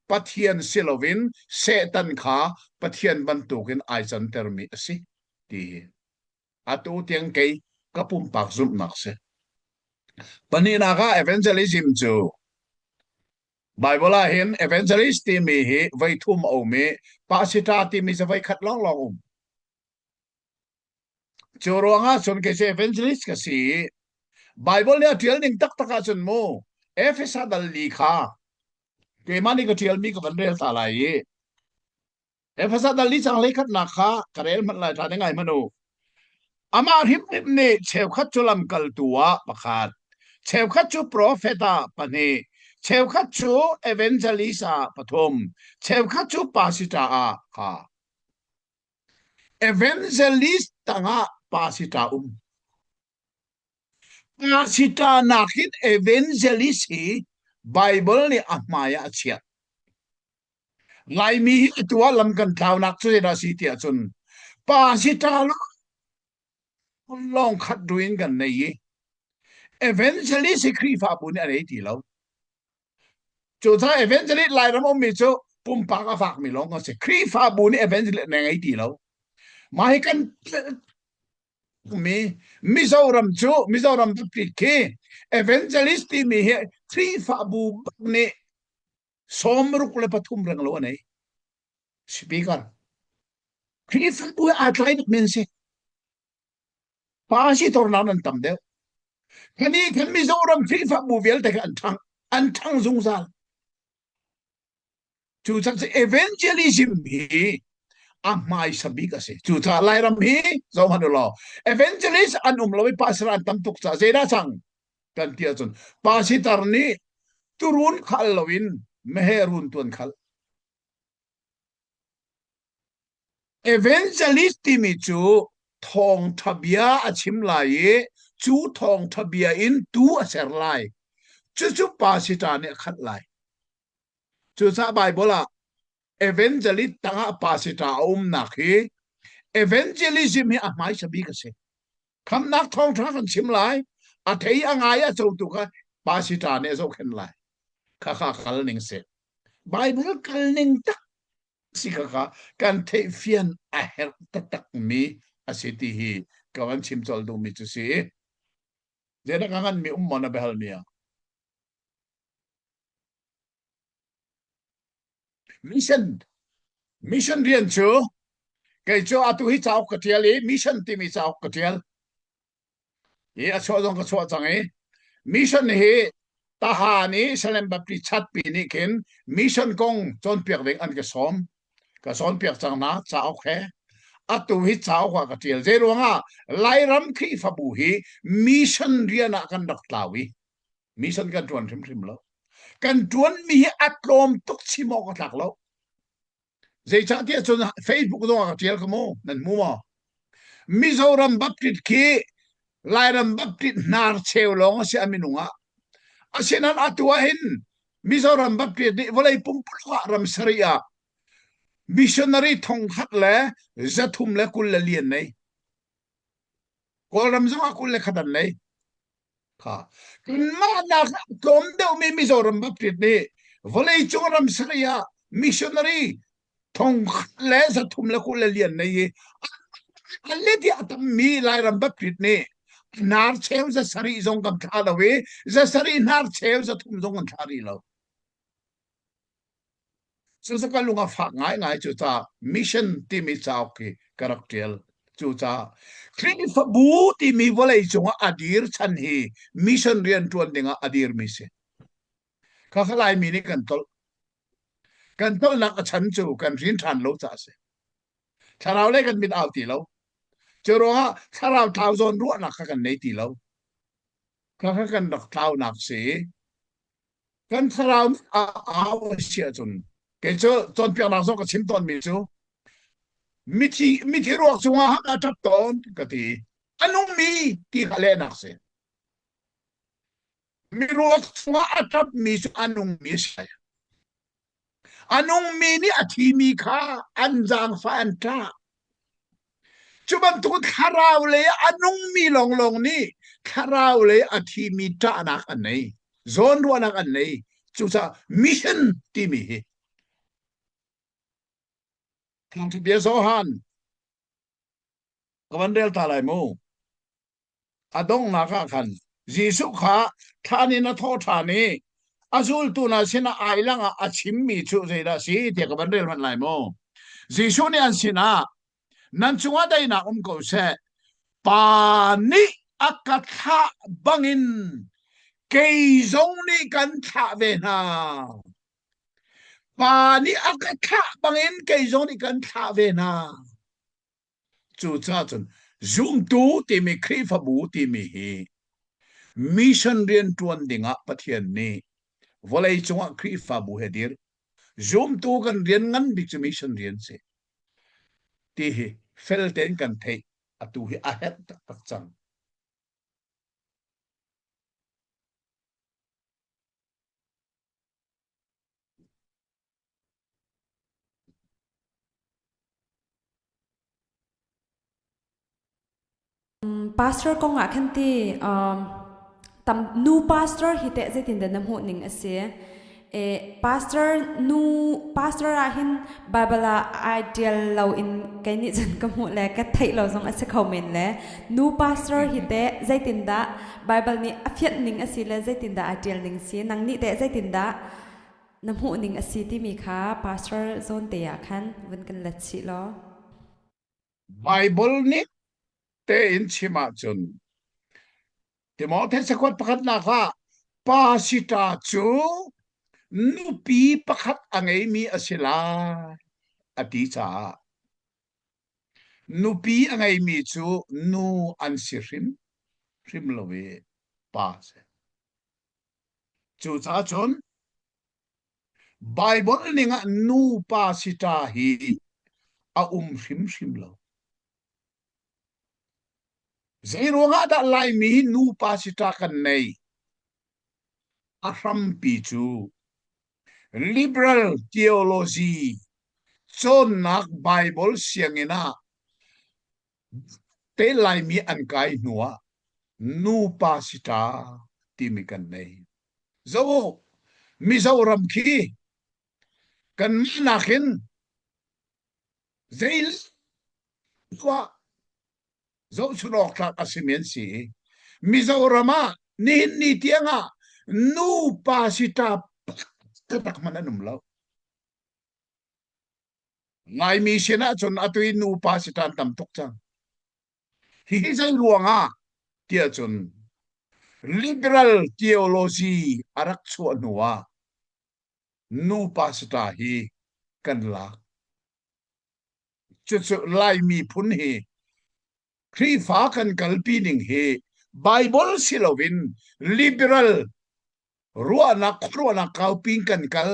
B: Pathian si loin Satan kha Pathian bantukin ai cantermi a si ti hi atu tiang kei ka pumpak zumhnak si. Pahnihnak ah evangelism cu Baibal ah hin evangelist timi hi voi thum a um i pastor timi cu voi khat lawnglawng um. Cu ruangah cun kei cu evangelist ka si i Baibal nih a ṭial ning taktak ahcun mu Efesa dal li kha keimah nih ka ṭialmi ka van rel ta lai i Efesa dal li cang hleikhatnak kha ka rel hmanh lai ṭha ding ngai hmanh u. Amah hrimhrim nih cheukhat cu lamkaltu ah pakhat, cheukhat cu profet ah pahnih, cheukhat cu evangelist ah pathum, cheukhat cu pastor ah kha. Evangelist tangah pastor um. Pastor nakin evangelist hi Bible nih a hmai ah a chiah. Laimi hi atu ah lam kan tlaunak cu zeidah a si tiah cun pastor lawng khat ruin kan nei i evangelist hi Khrihfabu nih a nei ti lo. Cucaah evangelist Lairam ummi cu pumpak a fakmi lawng a si. Khrihfabu nih evangelist na ngei ti lo. Mah hi kan mi Mizoram cu Mizoram Baptist khi evangelist timi hi Khrihfabu bak nih 63 reng lo a nei. Speaker. Khrihfabu he aa tlai tuk men si. Pa si tornak nan tam deuh. Kani kan Mizoram Khrihfabu vialte kha an ṭhang an ṭhang zungzal. Cucaah evangelism hi a hmaisa bik a si. Cucaah Lairam hi zoh hmanh u law evangelist an um lo i pastor an tam tuk caah zeidah cang kan ti ahcun pastor nih turun khal loin meheh run tuan khal. Evangelist timi cu thawngṭha bia a chim lai i cu thawngṭha bia in tu a ser lai. Cucu pastor nih a khat lai. Cucaah Baibal ah evangelist tangah pastor a umnak hi evangelism hi a hmaisa bik a si. Khamnak thawngṭha kan chim lai, a thei a ngai a cotu kha pastor nih a zohkhenh lai. Khakha kal ning si. Bible kal ning tak si kha kan theihfian a herh taktakmi a si ti hi ka van chim colh duhmi cu si. Zeidah ka nganmi um maw na biahalmi ah? Mission mission rian cu kei cu atu hi cauk ka ṭial i mission timi cauk ka ṭial. Hi a chuah zong ka chuah cang i mission hi Tahan i Salem Baptist chatpi nih khin mission kong cawnpiak ding an ka sawm. Ka cawnpiak cang hna cauk he. Atu hi cauk ah ka ṭial. Zei ruangah Lairam Khrihfabu hi mission rian ah kan rak tlau i mission kan ṭuan hrimhrim lo. Kan ṭuanmi hi a tlawm tuk chim awk a tlak lo. Zeicahtiah cun Facebook zong ah ka ṭial ka mu, nan hmu maw? Mizoram Baptist khi Lairam Baptist hnar cheu lawng a si a minung ah. Asinain atu ah hin Mizoram Baptist nih vawlei pumpuluk ah ram sarih ah missionary thongkhat le 324 an nei. Kawlram zong ah 21 an nei. Kha. Kanmah nak tlawm deuhmi Mizoram Baptist nih vawleicung ram sarih ah missionary thong le zathum le kul le lian nei i a let i a tammi Lairam Baptist nih hnar cheu za sarih zong kan thla lo i za sarih hnar cheu za thum zong kan thla rih lo.
C: Cucu ka lung a fak ngaingai cu ca mission timi cauk hi ka rak ṭial. Cucaah Khrihfabu timi vawlei cungah a dir chan hi mission rian ṭuan dingah a dirmi si. Kha kha Laimi nih kan tolh. Kan tolhnak a chan cu kan hrin ṭhan lo caah a si. Thlarau lei kan mit au ti lo. Cu ruangah thlarau thlau zawn ruahnak kha kan nei ti lo. Kha kha kan rak tlaunak si. Kan thlarau a au a si ahcun kei cu cawnpiaknak zong ka chim tawnmi cu mithi mithi ruak cungah a ṭap tawn ka ti. A nungmi ti kha lehnak si. Miruak chungah a ṭapmi cu a nungmi a si. A nungmi nih a thimi kha an zaangfah an ṭah. Cu bantuk thlarau lei a nungmi lawnglawng nih thlarau lei a thimi ṭahnak an nei, zawnruahnak an nei. Cucaah mission timi hi Thawngṭha bia Johan ka van rel ta lai mu. A donghnak ah khan Jesuh kha thlan in a thawh ṭhan i a zultu hna sinah ai langah a chimmi cu zeidah a si tiah ka van rel hmanh lai maw? Jesuh nih an sinah, Nan cungah daihnak um ko seh. Pa nih a ka thlah bangin kei zong nih kan thlah ve hna. Pa nih a ka thlah bangin kei zong nih kan thlah ve hna. Cucaah cun zumtu timi Khrihfabu timi hi mission rianṭuan dingah Pathian nih vawlei cungah Khrihfabu he dir. Zumtu kan rian ngan bik cu mission rian si. Ti hi fel tein kan theih atu hi a herh taktak cang.
A: Pastor kong ah khan ti um, tam nu pastor hi teh zeitin dah na hmuh ning a si? E, pastor nu pastor ah hin Bible ah ideal lo in kei nih cun ka hmuh le ka theih lo zong a si kho men le nu pastor hi teh zeitin dah Bible nih a fianh ning a si le zeitin dah a tial ning si nang nih teh zeitin dah na hmuh ning a si timi kha pastor zawn te ah khan vun kan let chih law.
C: Bible nih tein chim ahcun Timote cakuat pakhatnak ah pa sita cu nupi pakhat a ngeimi a si lai a ti caah nupi a ngeimi cu nu an si hrim hrim lo i pa a si. Cucaah cun Baibal ning ah nupa sita hi a um hrimhrim lo. Zei ruangah dah Laimi hi nupa sita kan nei? A hrampi cu liberal theology cawnnak Baibal sianginn ah Te Laimi an kai hnuah nupa sita timi kan nei. Zo Mizoram khi kanmah nakin zei tuah zohchun awk tlak a simi an si i Mizoram ah nihin ni tiangah nupa sita taktak hmanh an um lo. Laimi sin ahcun atu i nupa si ṭan tam tuk cang. Hihi zei ruangah tiah cun liberal theology a rak chuah hnu ah nupa sita hi kan lak. Cucu Laimi phun hi Khrihfa kan kalpi ning hi Bible si loin liberal ruahnak khuaruahnak kaupi in kan kal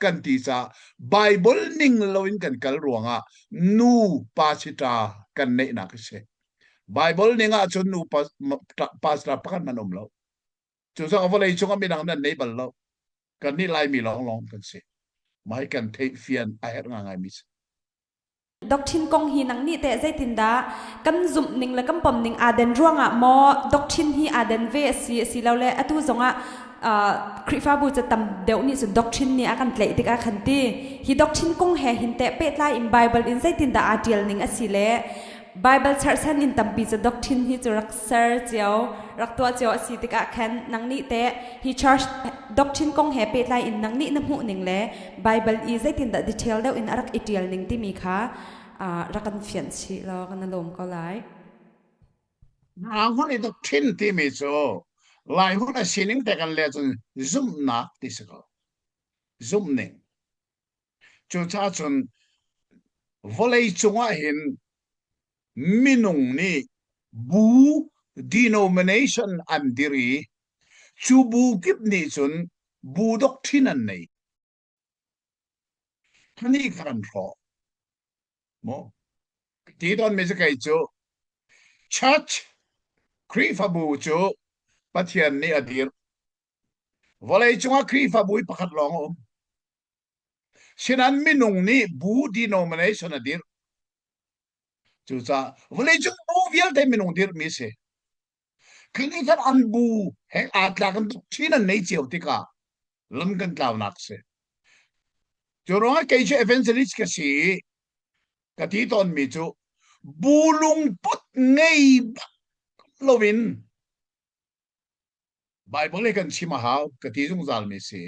C: kan ti caah Bible ning loin kan kal ruangah nu pasita kan neihnak a si. Bible ning ahcun nu pastor pakhat man um lo. Cucaah vawlei cungah midang nan nei bal lo. Kan nih Laimi lawnglawng kan si. Mah hi kan theih fian a herh ngaingai mi si.
A: Doctrine kong hi nang nih teh zeitindah kan zumh ning le kan pom ning aa den ruangah maw doctrine hi aa den ve a si asilole atu zongah uh, Khrihfabu cu tam deuh nih cun doctrine nih a kan tlaih tikah khan ti hi doctrine kong he hin teh pehtlai in Bible in zeitindah aa tial ning a si le. Bible cherhchan in tampi cu doctrine hi cu rak ser cio rak tuah cio a si tikah khan nang nih teh hi church doctrine kong he pehtlai in nang nih na hmuh ning le Bible i zeitindah detail deuh in a rak i ṭial ning timi kha rak kan fianh chih law kan i lawm ko lai.
B: Lai hun i doctrine timi cu Lai hun a sining te kan leh cun zumhnak ti si ko. Zumhning. Cucaah cun vawlei cungah hin minung nih bu denomination an dir i cu bu kip nih cun bu doctrine an nei. Khani kha kan hrawh. Maw? Ti tawn mi cu kei cu church Khrihfabu cu Pathian nih a dir. Vawlei cungah Khrihfabu hi pakhat lawng a um. Sinan minung nih bu denomination a dirh. Cucaah vawleicung bu vialte minung dirhmi si. Khini khan an bu he aa tlak in doctrine an nei cio tikah lam kan tlaunak si. Cu ruangah kei cu evangelist ka si i ka ti tawnmi cu bu lungput ngei bak loin Bible hi kan chim a hau ka ti zungzal mi si.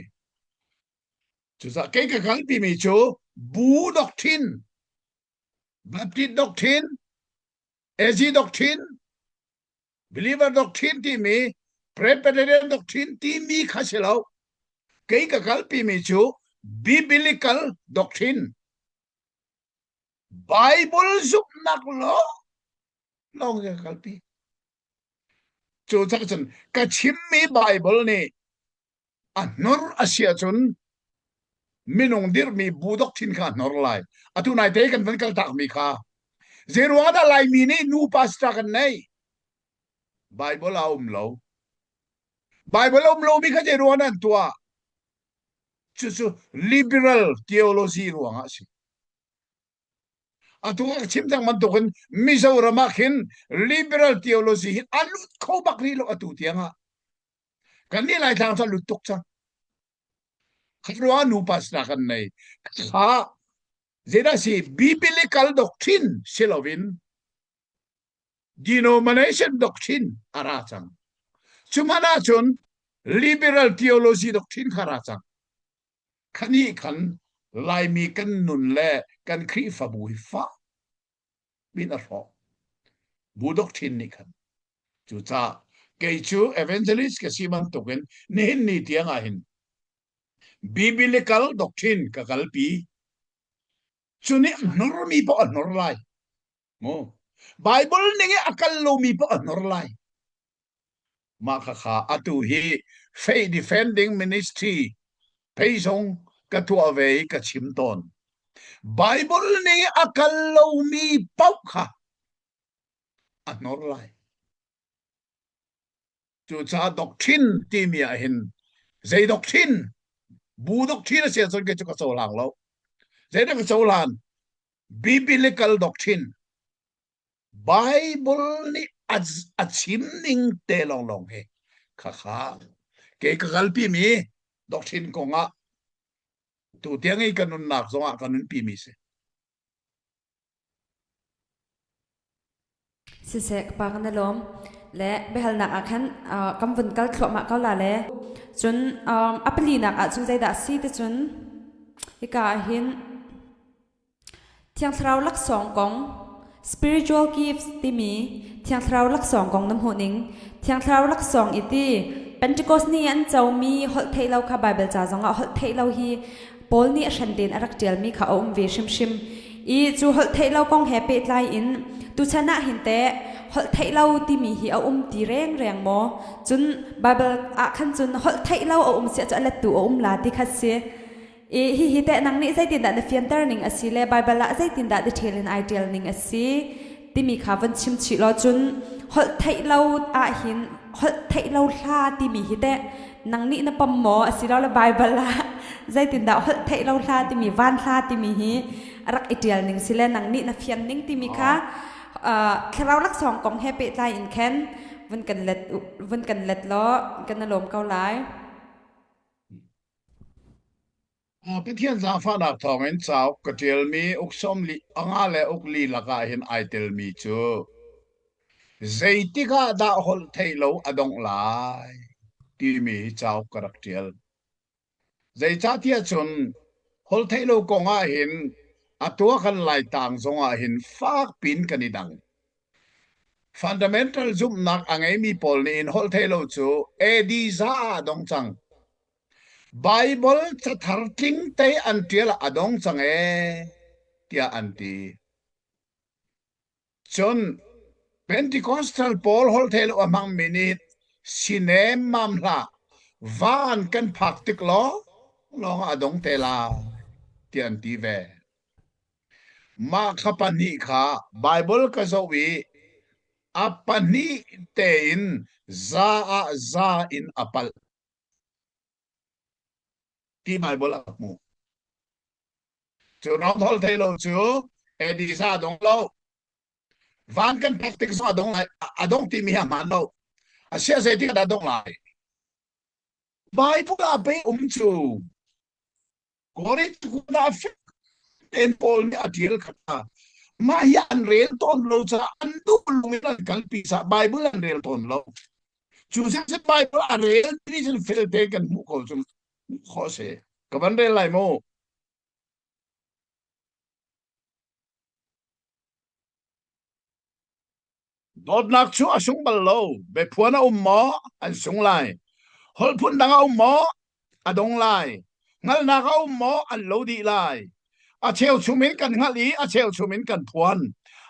B: Cucaah kei ka kalpi mi cu bu doctrine, Baptist doctrine, AG doctrine, believer doctrine timi, Presbyterian doctrine timi kha si lo. Kei ka kalpi mi cu biblical doctrine. Bible zumhnak lawng lawng ka kalpi. Cu cun ka chimmi Baibal nih a hnur a si ahcun minung dirhmi bu doctrine kha a hnor lai. Atu naite kan van kaltakmi kha zeiruang dah Laimi nih nu pastor kan nei? Bible a um lo. Bible a um lomi kha zeiruang dah an tuah? Cucu liberal theology ruangah a si. Atu ka chim cang bantukin Mizoram ah khin liberal theology hi a lut kho bak rih lo atu tiang ah. Kan nih Laitlang cu a lut tuk cang. Kha nu pastor kan nei. Kha zeidah si biblical doctrine si loin denomination doctrine a ra cang. Cu hmanh ahcun liberal theology doctrine kha ra cang. Khanih khan Laimi kan nun le kan Khrihfabu hi fak in a hrawk. Bu doctrine nih khan. Cucaah kei cu evangelist ka si bantukin nihin ni tiang ah hin biblical doctrine ka kalpi. Cu nih a hnormi paoh a hnor lai. Mu. Bible ning i a kal lomi paoh a hnor lai. Mah khakha atu hi Faith Defending Ministry phei zong ka tuah ve i ka chim tawn. Bible ning i a kal lomi paoh kha a hnor lai. Cucaah doctrine timi ah hin zei doctrine bu doctrine a si ahcun kei cu ka cohlang lo. Zeidah ka cohlan? Biblical doctrine Bible nih a chim ning te lawnglawng hi khakha kei ka kalpi mi doctrine kong ah tu tiang i ka nunnak zong ah ka nunpi mi si.
A: Siseh ka pa kan i lawm le biahalnak ah khan kan vun kal thluahmah ko la le cun a palinak ah cun zeidah a si ti cun hika ah hin Thiang Thlarau laksawng kong spiritual gifts timi Thiang Thlarau laksawng kong na hmuh ning Thiang Thlarau laksawng i ti Pentecost ni an comi holh theih lo kha Baibal ca zongah holh theih lo hi Paul nih a hran tein a rak ṭialmi kha a um ve hrimhrim. I cu holh theih lo kong he pehtlai in tuchan ah hin teh holh theih lo timi hi a um ti rengreng maw? Cun Baibal ah khan cun holh theih lo a um siah cu a lettu a um la ti kha si. I hihi teh nang nih zeitindah na fianter ning a si le Baibal ah zeitindah detail in ai ṭial ning a si timi kha von chim chih law cun holh theih lo ahhin holh theih lo hla timi hi teh nang nih na pom maw asilole Baibal ah zeitindah holh theih lo hla timi van hla timi hi a rak i ṭial ning si le nang nih na fian ning timi kha thlarau laksawng kong he pehtlai in khan vun kan let vun kan let law kan na lawm ko lai.
B: Pathian zaangfahnak thawngin cauk ka ṭialmi uk sawmli a nga le uk li lakah hin ai telmi cu zeitik ah dah holh theih lo a dongh lai timi hi cauk ka rak ṭial. Zeicahtiah cun holh theih lo kong ah hin a tuah kan Laitlang zong ah hin fak pin kan i dang. Fundamental zumhnak a ngeimi pawl nih hin holh theih lo cu AD za ah a dong cang. Baibal cathar tlingte an ṭial ah a dong cang ee tiah an ti. Cun Pentecostal pawl holhtheihlo a hmangmi nih si nemmam hlah, van kan phak tik lawnglawng ah a dong te lai tiah an ti ve. Mah kha pahnih kha Baibal ka zoh i a pahnih tein za ah za in a palh ti Baibal a hmuh. Cu ram holh thei lo cu Edisa a dong lo. Van kan phak tik zong a dong lai a dong timi hi a hmaan lo. A sia zeitik ah dah dong lai? Bible ah pei um cu. Korinth ah fek tein Paul nih a ṭial kha mah hi an rel tawn lo caah an duh lung in an kalpi caah Bible an rel tawn lo. Cu cun Bible a rel ti cun fel tein kan hmuh ko cu khawh si. Ka van rel lai mu. Dawtnak cu a sung bal lo. Biaphuan a um maw? An sung lai. Holh phun dang a um maw? A dong lai. Hngalhnak a um maw? An lo dih lai. A cheuchum in kan hngalh i a cheuchum in kan phuan.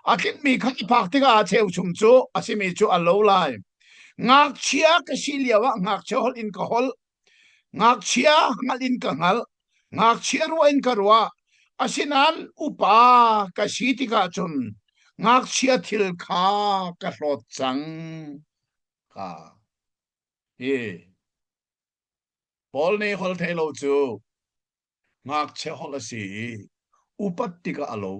B: A tlinhmi kha i phak tikah a cheuchum cu a simi cu a lo lai. Ngakchia ka si lioah ngakchia holh in ka holh. Ngakchia hngalh in ka hngalh. Ngakchia ruah in ka ruah. Asinain upa ka si tikah cun ngakchia thil kha ka hlawt cang. Ka hi Paul nih holh thei lo cu ngakchia holh a si i upat tikah a lo.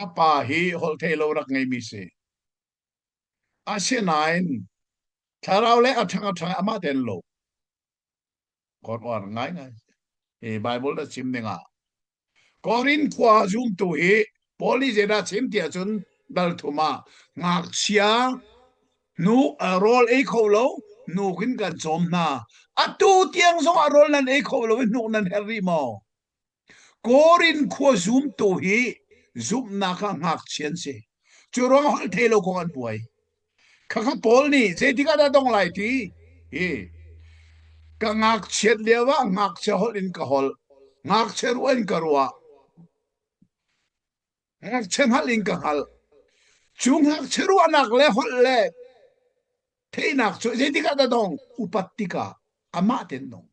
B: A pa hi holh thei lo rak ngeimi si. Asinain thlarau le a ṭhang a ṭhang amah tein lo. Kawr ngaingai. Hi Bible na chim ding ah Korin khua zumtu hi Paul nih zeidah chim ti ahcun dal thum ah ngakchia nu rawl ei kho lo hnuk in kan cawm hna. Atu tiang zong ah rawl nan ei kho lo i hnuk nan herh rih maw? Korin khua zumtu hi zumhnak ah ngakchia an si. Cu ruang holh thei lo kong an buai. Khakha Paul nih zeitik ah dah dong lai ti? Hi ka ngakchiat lio ah ngakchia holh in ka holh. Ngakchia ruah in ka ruah. Ngakchia hngalh in ka hngalh. Cu ngakchia ruahnak le holh le theihnak cu zeitik ah dah dong? Upat tikah amah ten dong.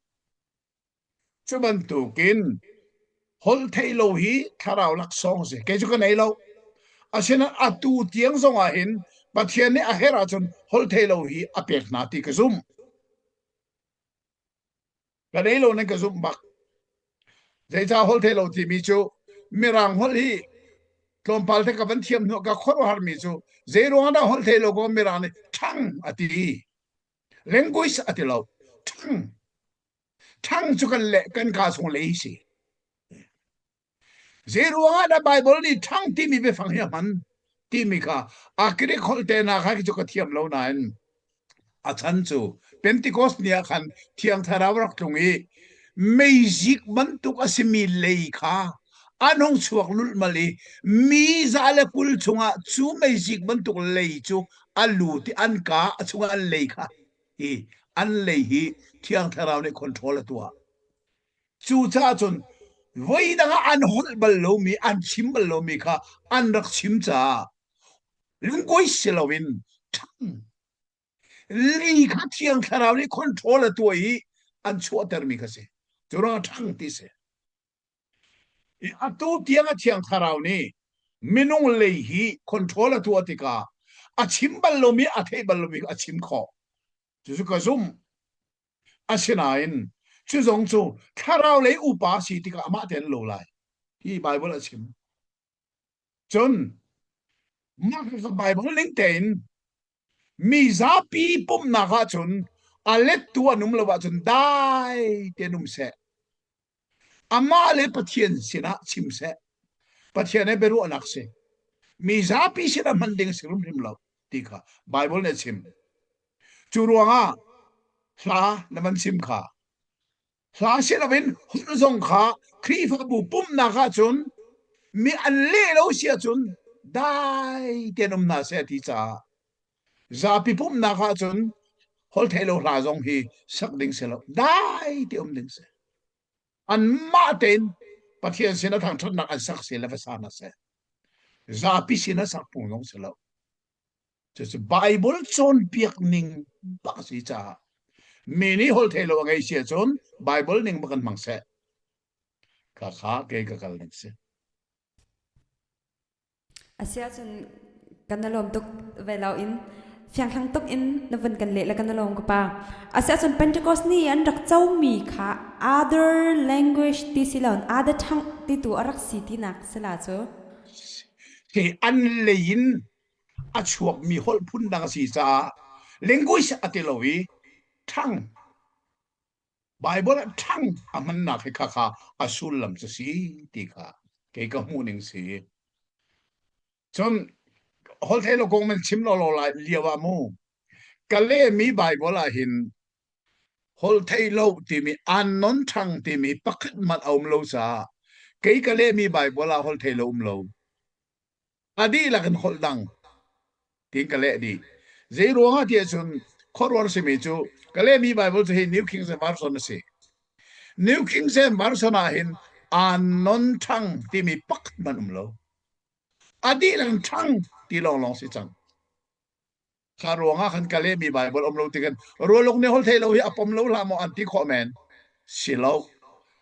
B: Cu bantukin holh theih lo hi thlarau laksawng a si. Kei cu ka nei lo. Asinain atu tiang zong ah hin Pathian nih a herh ahcun holh theih lo hi a pek hna ti ka zumh. Ka nei lo nan ka zumh bak. Zeicah holh theih lo timi cu Mirang holh hi tlawmpal te ka van thiam hnu ka khuaruahharmi cu zei ruang dah holh theih lo ko Mirang nih ṭhang a ti. Language a ti lo. Ṭhang. Ṭhang cu kan le kan kaa chung lei si. Zei ruangah dah Bible nih ṭhang timi biafang hi a hman timi kha a Greek holh te na kha cu ka thiam lo nain a chan cu Pentecost ni ah khan Thiang Thlarau rak tlung i meizik bantuk a simi lei kha an hung chuak lulhmal i mi za le 20 chungah cu meizik bantuk lei cu a lut i an kaa a chungah an lei kha hi an lei hi Thiang Thlarau nih control a tuah. Cucaah cun voi dang ah an holh bal lomi, an chim bal lomi kha an rak chim caah lungkuai si loin ṭhang lei kha Thiang Thlarau nih control a tuah i an chuahtermi kha si. Cu ruangah ṭhang ti si. Atu tiang a Thiang Thlarau nih minung lei hi control a tuah tikah a chim bal lomi a theih bal lomi a chim khawh. Cucu ka zumh. Asinain cu zong cu thlarau lei upa si tikah amah tein lo lai. Hi Bible a chim. Cun mah Bible ning tein mi zapi pumhnak ahcun
C: A lettu an um lo ahcun dai tein um seh. Amah le Pathian sinah chim seh. Pathian he biaruahnak si. Mi zapi sinah hman ding si hrimhrim lo ti kha Bible nih a chim. Cu ruangah hla na van chim kha hla si loin holh zong kha Khrihfabu pumhnak ahcun mi an leh lo si ahcun dai tein um hna seh ti caah zapi pumhnak ahcun holhtheih lo hla zong hi sak ding si lo dai te um ding si anmah tein Pathian sin a thangṭhatnak an sak si le va sa hna seh zapi sin a sak phung zong si lo Cucu Bible cawnpiak ning bak a si caah mi nih holhtheih lo a ngei si ahcun Bible ning bak kan hmang seh. Kha kha kei ka kal ning si.
A: Asiahcun kan lawm tuk ve lo in fianghlang tuk in na vun kan leh le kan lawm ka pa. Asiahcun Pentecost ni an rak comi kha other language ti si lo other tongue ti tu a rak si tinak sila cu.
C: Hi an lei in a chuakmi holh phun dang a si caah language a ti lo i ṭhang Bible ah ṭhang a hmannak hi kha kha a sullam cu si ti kha kei ka hmuh ning si. Cun holhtheih lo kong man chim lo lo lai lio ah mu ka lehmi Bible ah hin holhtheih lo timi unknown ṭhang timi pakhat hmanh a um lo caah kei ka lehmi Bible ah holhtheih lo um lo. A dihlak in holh dang tiin ka leh dih. Zei ruangah ti ahcun khuaruahar simi cu ka lehmi Bible cu hi New King James Version a si. New King James Version ah hin unknown tongue timi pakhat hmanh um lo. A dihlak in tongue ti lawnglawng si cang. Kha ruangah khan ka lehmi Bible um lo tikin rualuk nih holh theih lo hi a pom lo hlah maw an ti khawh men. Si lo.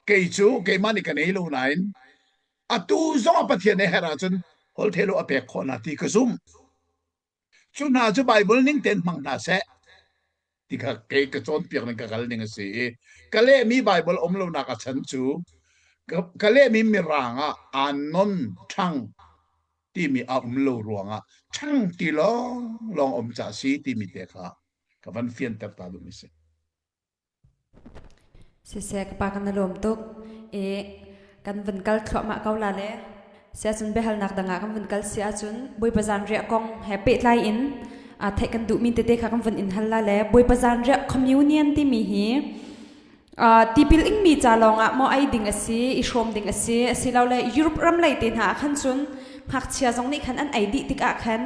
C: Kei cu keimah nih ka nei lo nain atu zong ah Pathian nih herh ahcun holh theih lo a pek khawh hna ti ka zumh. Cu hna cu Bible ning tein hmang hna seh ti kha kei ka cawnpiak ning ka kal ning a si i ka lehmi Bible um lonak a chan cu ka lehmi mirang ah anon ṭhang timi a um lo ruangah ṭhang ti lawng lawng um ca si timi te kha ka van fianter ta duhmi si.
A: Siseh ka pa kan i lawm tuk i kan vun kal thluahmah ko la le siahcun biahalnak dang ah kan vun kal si ahcun Bawipa zanriah kong he pehtlai in theih kan duhmi tete kha kan vun in hal la le Bawipa zanriah communion timi hi Tipil ingmi ca lawngah maw ei ding a si, i hrawm ding a si, asilole Europe ram lei te hna ah khan cun ngakchia zong nih khan an ei dih tikah khan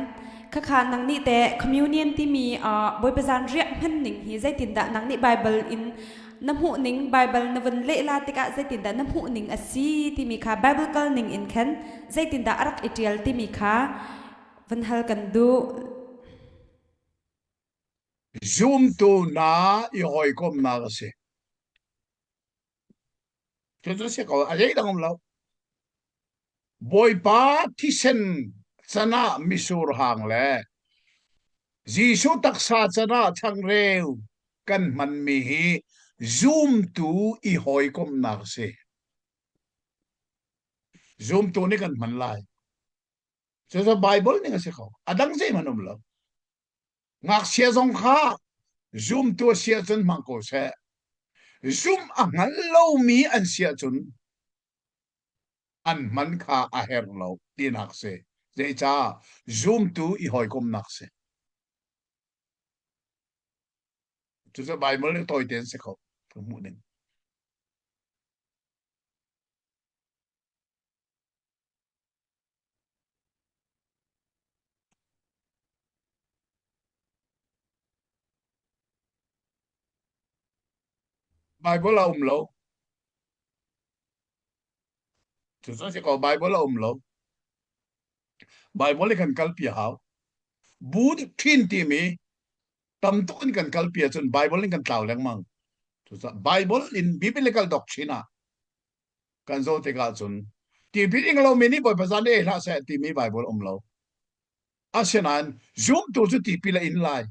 A: khakha nang nih teh communion timi Bawipa zan riah hman ning hi zeitindah nang nih Bible in na hmuh ning Bible na vun leh la tikah zeitindah na hmuh ning a si timi kha Bible kal ning in khan zeitindah a rak i ṭial timi kha van hal kan duh.
C: Zumtu hna i hawikomhnak a si. Cucu si ko, a zeidang um lo. Bawipa thisen can ah misur hang le Jesuh taksa can ah changreu kan hmanmi hi zumtu i hawikomhnak a si. Zumtu nih kan hman lai. Cucu Bible ning a si ko. A dang zeihmanh um lo. Ngakchia zong kha zumtu a si ahcun hmang ko seh. Zumh a hngal lomi an si ahcun an hman kha a herh lo tinak si. Zeicah zumtu i hawikomhnak si. Cucu Bible nih tawi tein si kho. Ka hmuh ning. Bible a um lo. Cucu si ko Bible a um lo. Bible i kan kalpi a hau. Bu ṭhin timi tam tuk in kan kalpi ahcun Bible in kan tlau lengmang. Cucaah Bible in biblical doctrine ah kan zoh tikah cun tipil ing lomi nih Bawipa zan ei hlah seh timi Bible um lo. Asinain zumtu cu tipil a in lai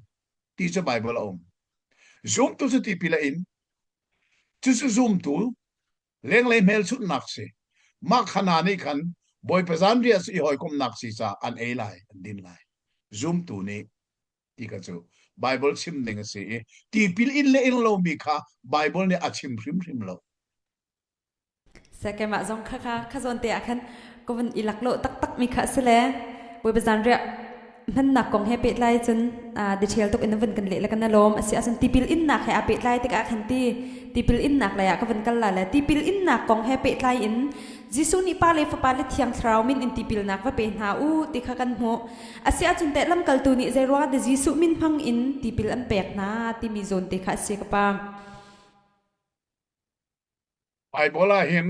C: ti cu Bible a um. Zumtu cu tipil a in. Cucu zumtu lenglei hmelchunhnak si. Mah khana nih khan Bawipa zan riah i hawikomhnak si caah an ei lai, an din lai. Zumtu nih ti kha cu. Bible chim ning a si i tipil in le ing lomi kha Bible nih a chim hrimhrim lo.
A: Keimah zong kha kha kha zawn te ah khan ka vun i laklawh taktak mi kha a si le Bawipa zanriah hmannak kong he pehtlai cun detail tuk in na vun kan leh le kan lawm a si ahcun tipil innak he aa pehtlai tikah khan ti tipil innak lei ah ka vun kal la le tipil innak kong he pehtlai in Jesuh nih Pa le Fapa le Thiang Thlarau min in tipilnak va pe hna u ti kha kan hmuh. A si ahcun teh lamkaltu nih zei ruangah dah Jesuh min hmang in tipil an pek hna timi zawn te kha a si ka pa.
C: Bible ah hin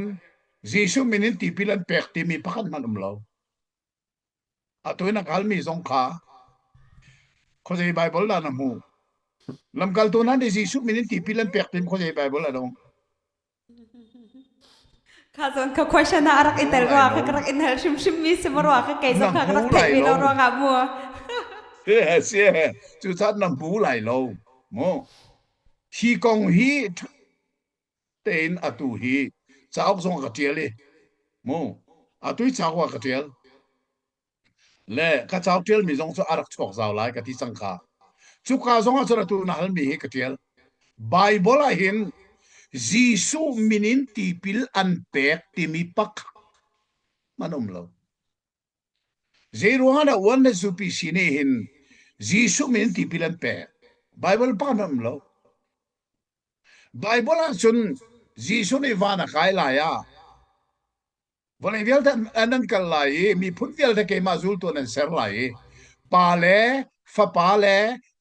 C: Jesuh min in tipil an pek timi pakhat hmanh um lo. Atu in a kalmi zong kha khuazei Bible dah na hmuh? Lamkaltu hna nih Jesuh min in tipil an pek timi khuazei Bible a dong?
A: Kha zawn ka question ah a rak i tel rua kha ka rak in hal hrimhrim mi si maw rua kha kei zong kha ka rak theih ve lo ruangah mu.
C: Si cucaah na hmu lai lo mu. Hi kong hi tein atu hi cauk zong ka ṭial i mu atu hi cauk ah ka ṭial le ka cauk ṭialmi zong cu a rak chuak zau lai ka ti cang kha cuka zong ah cun atu na halmi hi ka ṭial Bible ah hin Jesuh min in tipil an pek timi pakhat man um lo Zeiruangah dah uan le zupi si nih hin Jesuh min in tipil an pek Bible pakhat um lo Baibal ahcun Jesuh nih van a kai lai ah vawlei vialte an an kal lai i miphun vialte keimah zultu an ser lai i Pa le Fapa le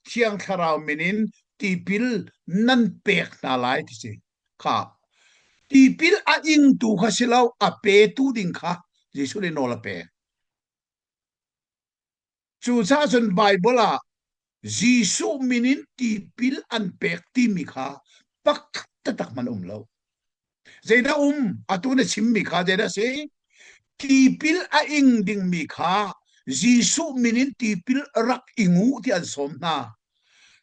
C: Thiang Thlarau min in tipil nan pek hna lai ti si. Kha tipil a ingtu kha si lo a petu ding kha Jesuh nih nawl a pek. Cucaah cun Baibal ah Jesuh min in tipil an pek timi kha pakhat taktak hmanh um lo. Zeidah um? Atu na chimmi kha zeidah si? Tipil a ing dingmi kha Jesuh min in tipil rak ing u ti an sawm hna.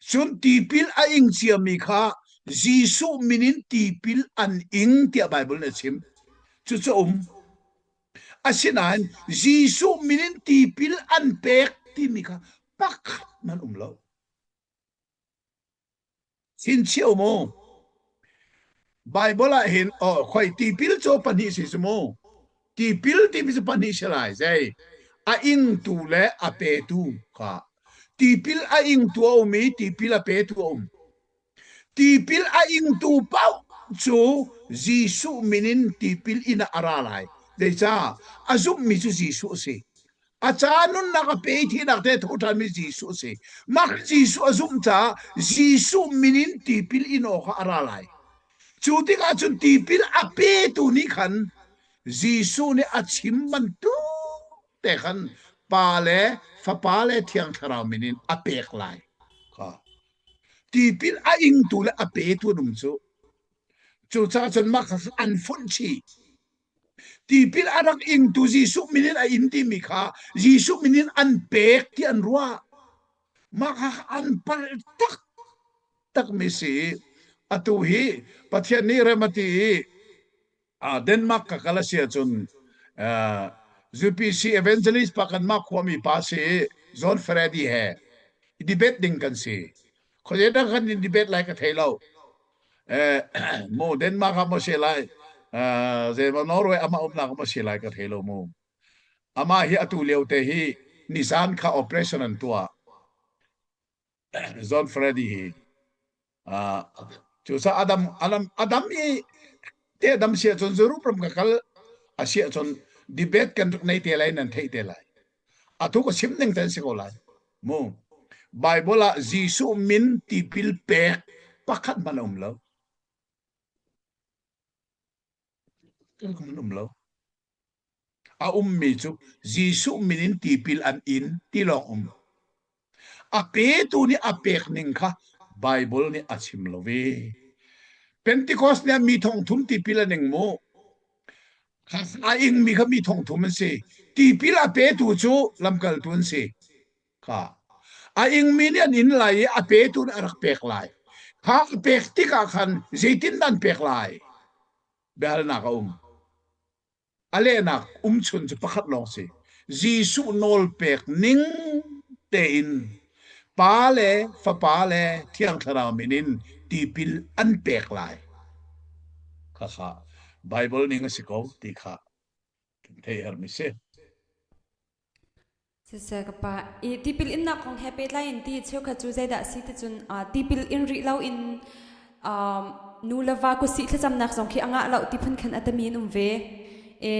C: Cun tipil a ing ciami kha Jesuh min in tipil an ing tiah Baibal nih a chim. Cucu um. Asinain Jesuh min in tipil an pek timi kha pakhat nan um lo. Thinchia um u. Bible ah hin oh khoi tipil cu pahnih si si mu. Tipil timi cu pahnih si lai zei a ingtu le a petu kha. Tipil a ingtu a um i tipil a petu a um. Tipil a ingtu paoh cu Jesuh min in tipil in ah a ra lai. Zeicah? A zumhmi cu Jesuh a si. A ca nunnak a pe i thihnak te tho ṭhanmi Jesuh a si. Mah Jesuh a zumh caah Jesuh min in tipil in awkah a ra lai. Cu tikah cun tipil a petu nih khan Jesuh nih a chim bantuk te khan Pa le Fapa le Thiang Thlarau min in a pek lai. Kha. Tipil a ingtu le a petu an um cu. Cucaah cun mah kha an fonh chih. Tipil a rak ingtu Jesuh min in a in timi kha Jesuh min in an pek ti an ruah. Mah kha an palh taktak mi si. Atu hi Pathian nih rem a ti i Denmark ka kal a si ahcun UPC evangelist pa kanmah khuami pa si John Freddy he debate ding kan si. Khuazei dang kan in debate lai ka thei lo. Mu Denmark ah maw si lai zeimaw Norway amah umnak maw si lai ka thei lo mu. Amah hi atu lio te hi nizan kha operation an tuah. John Freddy hi cucaah Adam Adam Adam i te Adam si ahcun Europe ram ka kal a si ahcun debate kan rak nei te lai nan theih te lai atu ka chim ning ten si ko lai mu Bible ah Jesuh min tipil pek pakhat hmanh a um lo um lo A ummi cu Jesuh min in tipil an in ti lawng um. A petu nih a pek ning kha Bible nih a chim lo ve. Pentecost nih mi thong thum tipil an ing mu. A ingmi kha mi thong thum an si. Tipil a petu cu lamkaltu an si. Kha. A ingmi nih an in lai i a petu nih a rak pek lai. Kha a pek tikah khan zeitindah an pek lai? Biahalnak a um. A lehnak umchun cu pakhat lawng si. Jesuh nawl pek ning tein. Pa le Fapa le Thiang Thlarau min in tipil an pek lai. Khakha Bible ning a si ko ti kha kan theih hermi si.
A: Siseh ka pa, i tipil innak kong he pehtlai in ti cheukhat cu zeidah a si ti cun tipil in rih lo in nu le va kutsih thlacamnak zong khi a ngah lo ti phun khan a tami an um ve. E,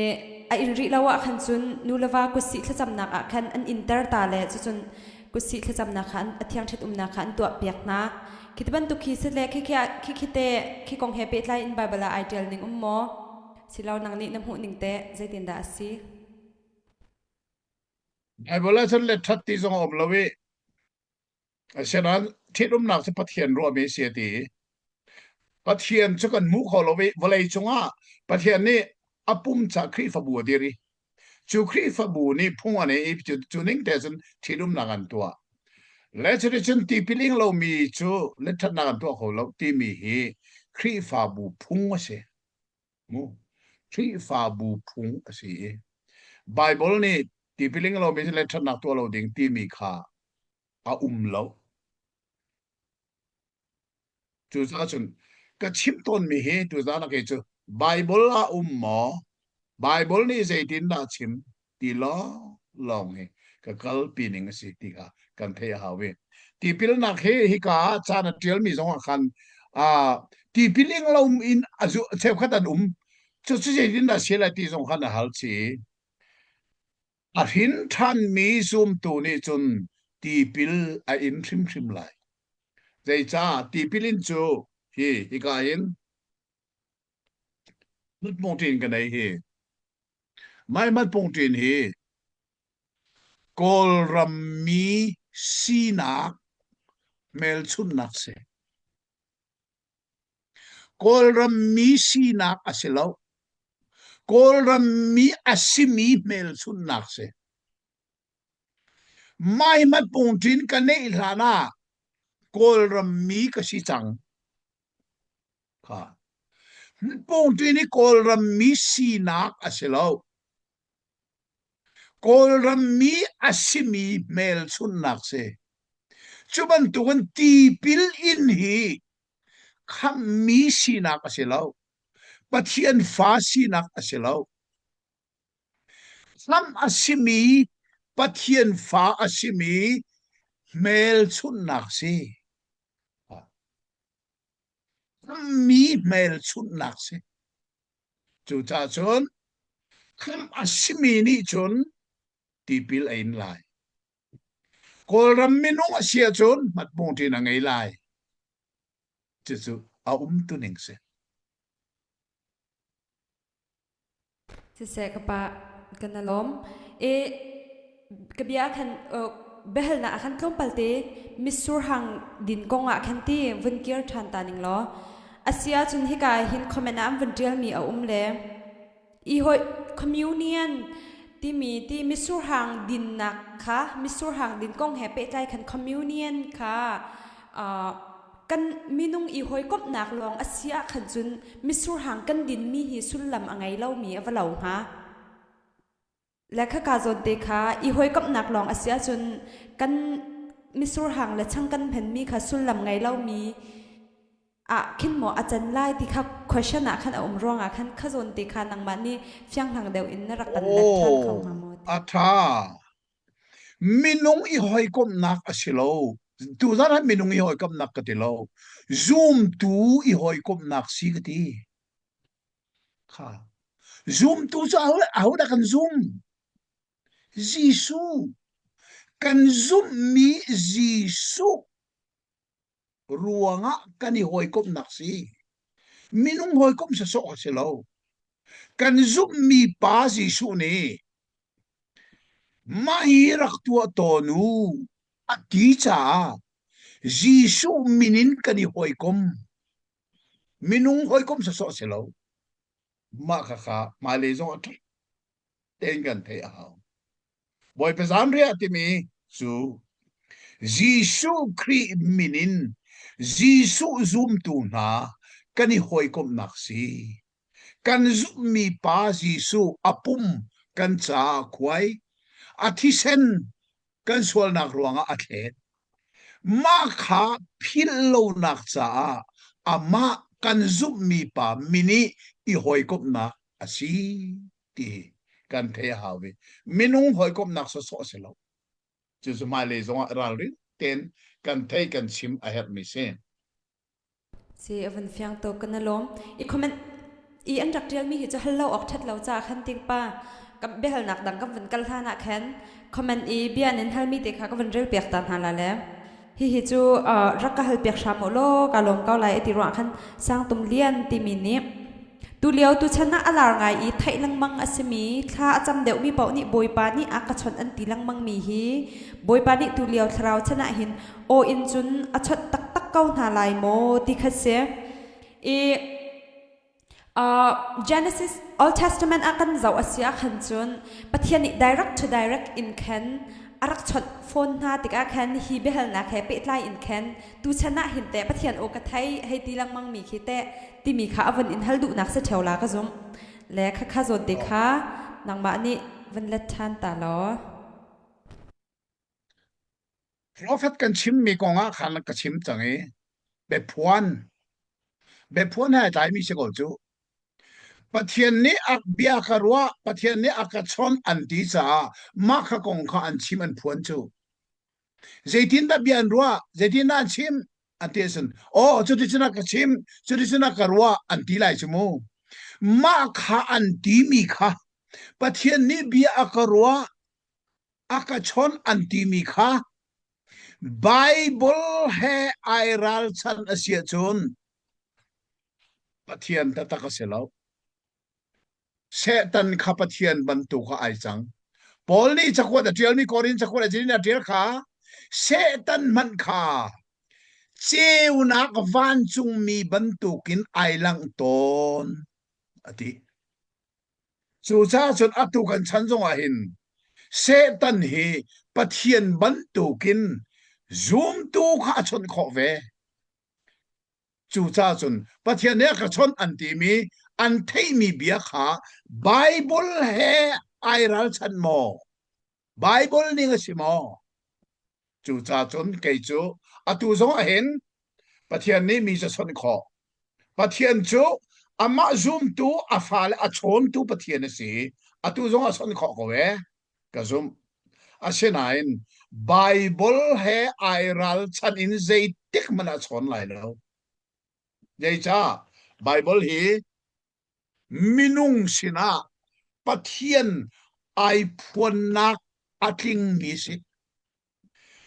A: a in rih lo ah khan cun nu le va kutsih thlacamnak ah khan an inter ta le cucun kutsih thlacamnak kha a thiang ṭhit umnak kha an tuah piak hna. Khi ti bantuk khi si le khi khi khi te khi kong he pehtlai in Bible ah ai ṭial ning um maw? Silo nang nih na hmuh ning teh zeitindah a si?
C: Bible ah cun let ṭhat ti zong a um lo i asinain ṭhitumnak cu Pathian ruahmi a si a ti. Pathian cu kan hmu kho lo i vawlei cungah Pathian nih a pum ca Khrihfabu a dir i cu Khrihfabu nih phung an ei i cu, cu ning te cun ṭhitumnak an tuah. Le cuticun tipil ing lomi cu let ṭhatnak an tuah kho lo timi hi Khrihfabu phung a si. Mu Khrihfabu phung a si i Baibal nih tipil ing lomi le ṭhatnak tuah lo ding timi kha a um lo. Cucaah cun ka chim tawnmi hi tuzaan ah kei cu Baibal ah um maw? Baibal nih zeitindah a chim ti lawng lawng hi ka kalpi ning a si ti kha kan theih a hau i tipilnak hi hika ah caan a ṭialmi zong ah khan uh, tipil ing lo in a zu cheukhat an um cu cu zeitindah si lai ti zong khan a hal chih a hrin ṭhanmi zumtu nih cun tipil a in hrimhrim lai zeicah tipil in cu hi hika hin Mutpungṭin ka nei hi. Mai matpungṭin hi Kawlram mi sinak hmelchunhnak si. Kawlram mi sinak a si lo. Kawlram mi a simi hmelchunhnak si. Mai matpungṭin ka neih hlan ah Kawlram mi ka si cang. Kha. Pungṭi nih Kawlram mi sinak a si lo. Kawlram mi a simi hmelchunhnak si. Cu bantukin tipil in hi khamhmi sinak a si lo. Pathian fa sinak a si lo. Khamh a simi Pathian fa a simi hmelchunhnak si. Mi hmelchunhnak si. Cucaah cun khamh a simi nih cun tipil a in lai. Kawlram minung a si ahcun hmatpungṭin a ngei lai. Cucu a umtuning si.
A: Siseh ka pa kan i lawm. I ka bia ah khan biahalnak ah khan tlawmpal te mitsur hang din kong ah khan ti vun kir ṭhan ta ning law a si ahcun hika ah hin comment ah an vun ṭialmi a um le i hawi communion timi ti mitsur hang dinnak kha mitsur hang din kong he pehtlai khan communion kha kan minung i hawikomhnak lawng a si ah khan cun mitsur hang kan dinmi hi sullam a ngei lomi a va lo hnga. Le khaka zawn te kha i hawikomhnak lawng a si ahcun kan mitsur hang le chang kan hmanmi kha sullam ngei lomi ah khin maw a can lai ti kha question ah khan a um ruangah khan kha zawn te kha nangmah nih fianghlang deuh in na rak kan let ṭhan kho
C: Oh,
A: hnga maw ti.
C: a ṭha. Minung i hawikomhnak a si lo. Tuzan ah minung i hawikomhnak ka ti lo. Zumtu i hawikomhnak si ka ti. Kha. Zumtu cu aho ahodah kan zum? Jesuh. Kan zumhmi Jesuh ruangah kan i hawikomhnak si. Minung hawikomh sawsawh a si lo. Kan zumhmi Pa Jesuh nih mah hi rak tuah tawn u a ti caah Jesuh min in kan i hawikom. Minung hawikom sawsawh a si lo. Mah khakha hmailei zong a ṭha tein kan theih a hau. Bawipa zanriah timi cu Jesuh Khrih min in Jesuh zumtu hna kan i hawikomhnak si. Kan zumhmi Pa Jesuh a pum kan caah a khuai, a thisen kan sualnak ruangah a thlet. Mah kha philh lonak caah amah kan zumhmi pa min i i hawikomhnak a si ti kan theih a hau i minung hawikomhnak sawsawh a si lo. Cucu hmailei zongah ralring tein kan theih kan chim a herhmi si.
A: Si a vun fiang tuk kan i lawm. I comment i an rak ṭialmi hi cu hal lo awk ṭhat lo caah khan ting pa kan biahalnak dang kan vun kal hlan ah khan comment i bia nan halmi te kha ka vun rel piak ta hna la le hihi cu rak ka hal piak hram u law ka lawm ko lai ti ruang khan Sangtum Lian timi nih Tulio tuchan ah a lar ngai i theih lengmang a simi thla a cam deuhmi paoh nih Bawipa nih a ka chawnh an ti lengmangmi hi Bawipa nih tulio thlarau chan ah hin aw in cun a chawnh taktak ko hna lai maw ti kha si. I uh, Genesis Old Testament ah kan zoh a si ah khan cun Pathian nih direct to direct in khan a rak chawnh fawn hna tikah khan hi biahalnak he pehtlai in khan tuchan ah hin teh Pathian aw ka thei hei ti lengmang mi khi teh timi kha a vun in hal duhnak si ṭheo la ka zumh. Le khakha zawn te kha nangmah nih vun let ṭhan ta law.
C: Profet kan chimmi kong ah khan ka chim cang i biaphuan biaphuan he tlaimi si ko cu. Pathian nih a bia ka ruah, Pathian nih a ka chawnh an ti caah mah kha kong kha an chim an phuan cu. Zeitindah bia an ruah, zeitindah an chim an ti ahcun, aw cuticun a ka chim, cuticun a ka ruah an ti lai cu mu. Mah kha an timi kha Pathian nih bia a ka ruah, a ka chawnh an timi kha Bible he ai ralchan a si ahcun Pathian taktak a si lo. Satan kha Pathian bantuk ah ai cang. Paul nih cakuat a ṭialmi Korin cakuat a a ṭial kha Satan hmanh kha ceunak vancungmi bantukin ai langh tawn a ti. Cucaah cun atu kan chan zongah hin Satan hi Pathian bantukin zumtu kha a chawnh khawh ve. Cucaah cun Pathian nih a ka chawnh an timi an theihmi bia kha Baibal he ai ralchanh maw? Baibal ning a si maw? Cucaah cun kei cu atu zong ah hin Pathian nih mi cu chawnh khawh. Pathian cu amah zumtu a fale a chawntu Pathian a si. Atu zong ah chawnh khawh ko ee. Ka zumh. Asinain Baibal he ai ralchan in zeitik hmanh ah chawn lai lo. Zeicah? Baibal hi minung sinah Pathian ai phuannak a tlingmi si.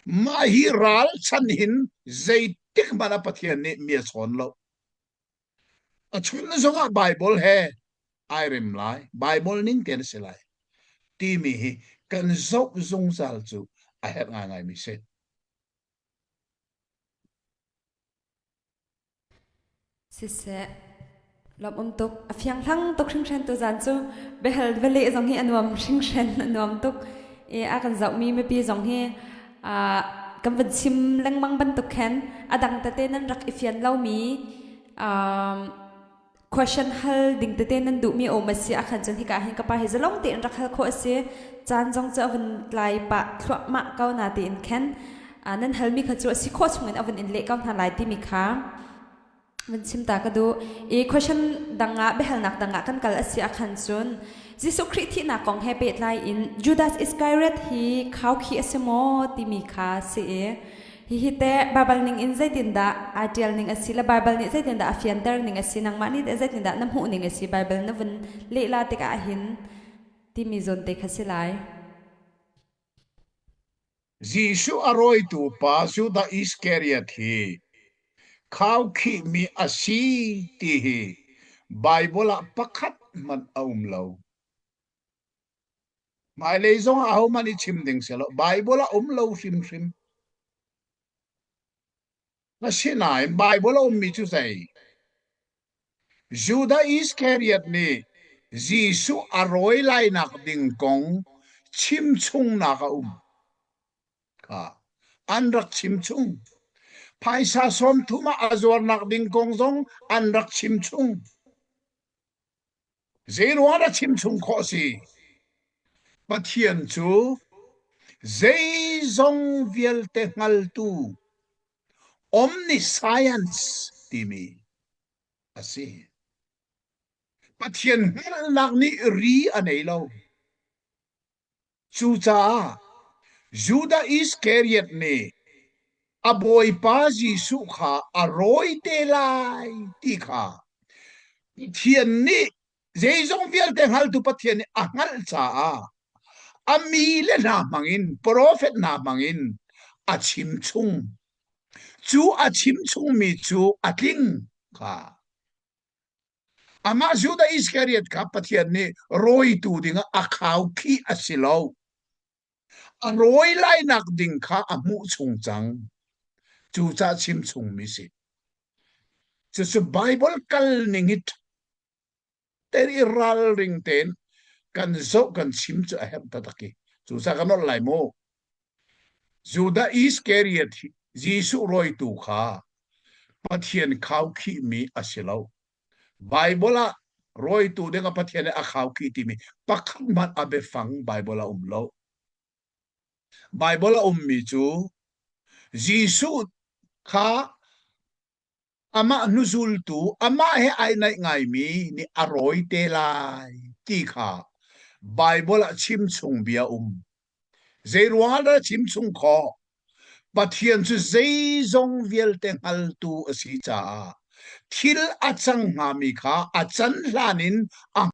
C: Mah hi ralchan hin zeitik hmanh ah Pathian nih mi a chawn lo. A chun zongah Baibal he ai rem lai, Baibal ning tein a si lai timi hi kan zoh zungzal cu a herh ngaingaimi si.
A: Siseh, lawmh um tuk. A fiang hlang tuk hringhran tuzaan cu biahal va leh zong hi a nuam hringhran a nuam tuk. I a kan zohmi mipi zong hi kan van chim lengmang bantuk khan a dang tete nan rak i fian lomi question hal ding tete nan duhmi a um a si ahkhan cun hika hin ka pa hi zalong tein rak hal khawh a si. Caan zong cu a vun tlai pah thluahmah ko na tiin khan nan halmi kha cu a si khawh chungin a vun in leh ko hna lai timi kha van chim ta ka duh. I question dang ah biahalnak dang ah kan kal a si ahkhan cun Jesuh Khrih thihnak kong he pehtlai in Judas Iscariot hi khaukhih a si maw timi kha si i hihi teh Baibal ning in zeitindah aa ṭial ning a si le Baibal nih zeitindah a fianter ning a si nangmah nih teh zeitindah na hmuh ning a si Baibal na vun lehla tikah hin timi zawn te kha si lai.
C: Jesuh a rawitu pa Judah Iskariot hi khaukhihmi a si ti hi Baibal ah pakhat hmanh a um lo. Hmailei zong ah ahohmanh i chim ding si lo. Baibal ah um lo hrimhrim. Asinain Baibal a ummi cu zei? Judah Iskariot nih Jesuh a rawi lainak ding kong chimchungnak a um kha an rak chimchung. Phaisa 30 ah a zuarnak ding kong zong an rak chimchung. Zeiruang dah chimchung khawh a si? Pathian cu zeizong vialte hngaltu. Omniscience timi a si. Pathian hngalhnak nih ri a nei lo. Cucaah Judah Iskariot nih a Bawipa Jesuh kha a rawi te lai ti kha Pathian nih zeizong vialte hngaltu Pathian nih a hngalh caah a mi le hna hmangin profet hna hmangin a chim chung. Cu a chim chungmi cu a tling kha. Amah Judah Iskariot kha Pathian nih rawitu dingah a khaukhih a si lo. A rawi lainak ding kha a hmuh chung cang. Cucaah chim chungmi si. Cucu Bible kal ning hi ten i ralring tein kan zoh kan chim cu a herh taktak i cucaah kan nolh lai mu. Judah Iskariot Jesuh rawitu kha Pathian khaukhihmi a si lo. Bible ah rawitu ding ah Pathian nih a khaukhih timi pakhat hmanh a biafang Bible ah um lo. Bible a ummi cu Jesuh kha amah hnuzultu amah he ai naih ngaimi nih a rawi te lai ti kha Baibal ah chimchung bia um. Zei ruangah dah chimchung khawh? Pathian cu zeizong vialte hngaltu a si caah thil a cang hngami kha a can hlan in a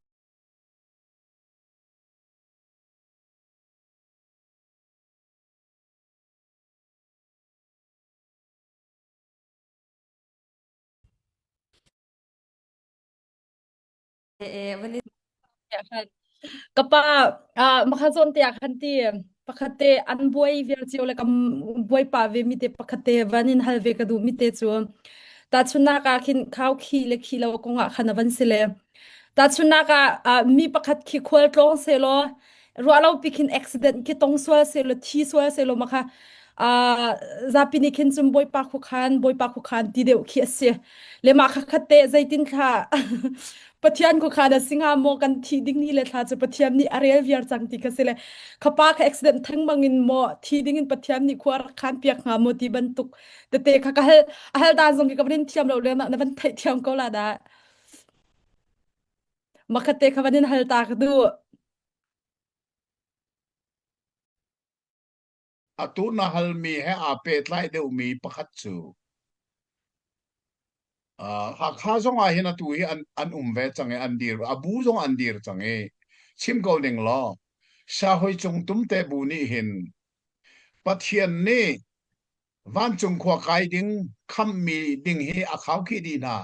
D: Ka pa makha zawn te ah khan ti pakhat te an buai vial cio le kam buai pa ve mi te pakhat te van in hal ve ka duh mi te cu tahchunnak ah khin khau khi le khi lo kong ah khan a van si le tahchunnak ah mi pakhat khi khual tlawng se law ruah lo pi khin accident khi tong sual se law thi sual se law makha zapi nih khin cun bawipa khuakhan bawipa khuakhan ti deuh khi a si le mah kha khat te zeitin thla Pathian khuakhan a si hnga maw kan thi ding ni le thla cu Pathian nih a rel viar cang ti kha si le khapa kha accident thengmang in maw thi ding in Pathian nih khua rak khan piak hnga maw ti bantuk tete kha ka hal a hal dan zong khi ka van in thiam lo le na van theih thiam ko la dah makhat te kha van in hal ta ka duh
B: Atu na halmi he aa pehtlai deuhmi pakhat cu uh, Hakha zong ah hin atu hi an, an um ve cang i an dir a bu zong an dir cang i chim ko ning law Sahoi cung tumte bu nih hin Pathian nih vancung khua kai ding khammi ding hi a khaukhih dih hna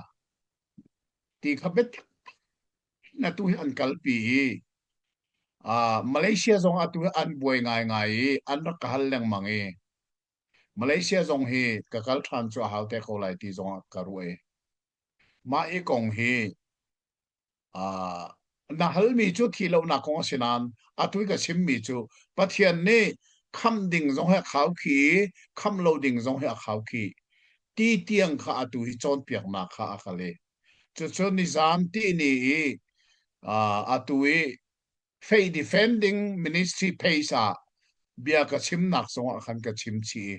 B: ti kha biatak atu hi an kalpi i uh, Malaysia zong atu hi an buai ngaingai i an rak ka hal lengmang i Malaysia zong hi ka kal ṭhan cu a hau te ko lai ti zong ah ka ruah i mah i kong hi uh, na halmi cu thi lonak kong a si nain atu i ka chimmi cu Pathian nih khamh ding zong hi a khau khi khamh lo ding zong hi a khau khi ti tiang kha atu hi cawnpiaknak kha a kal i Cucu nizan tihni i atu i Faith Defending Ministry page ah bia ka chimnak zongah khan ka chim chih i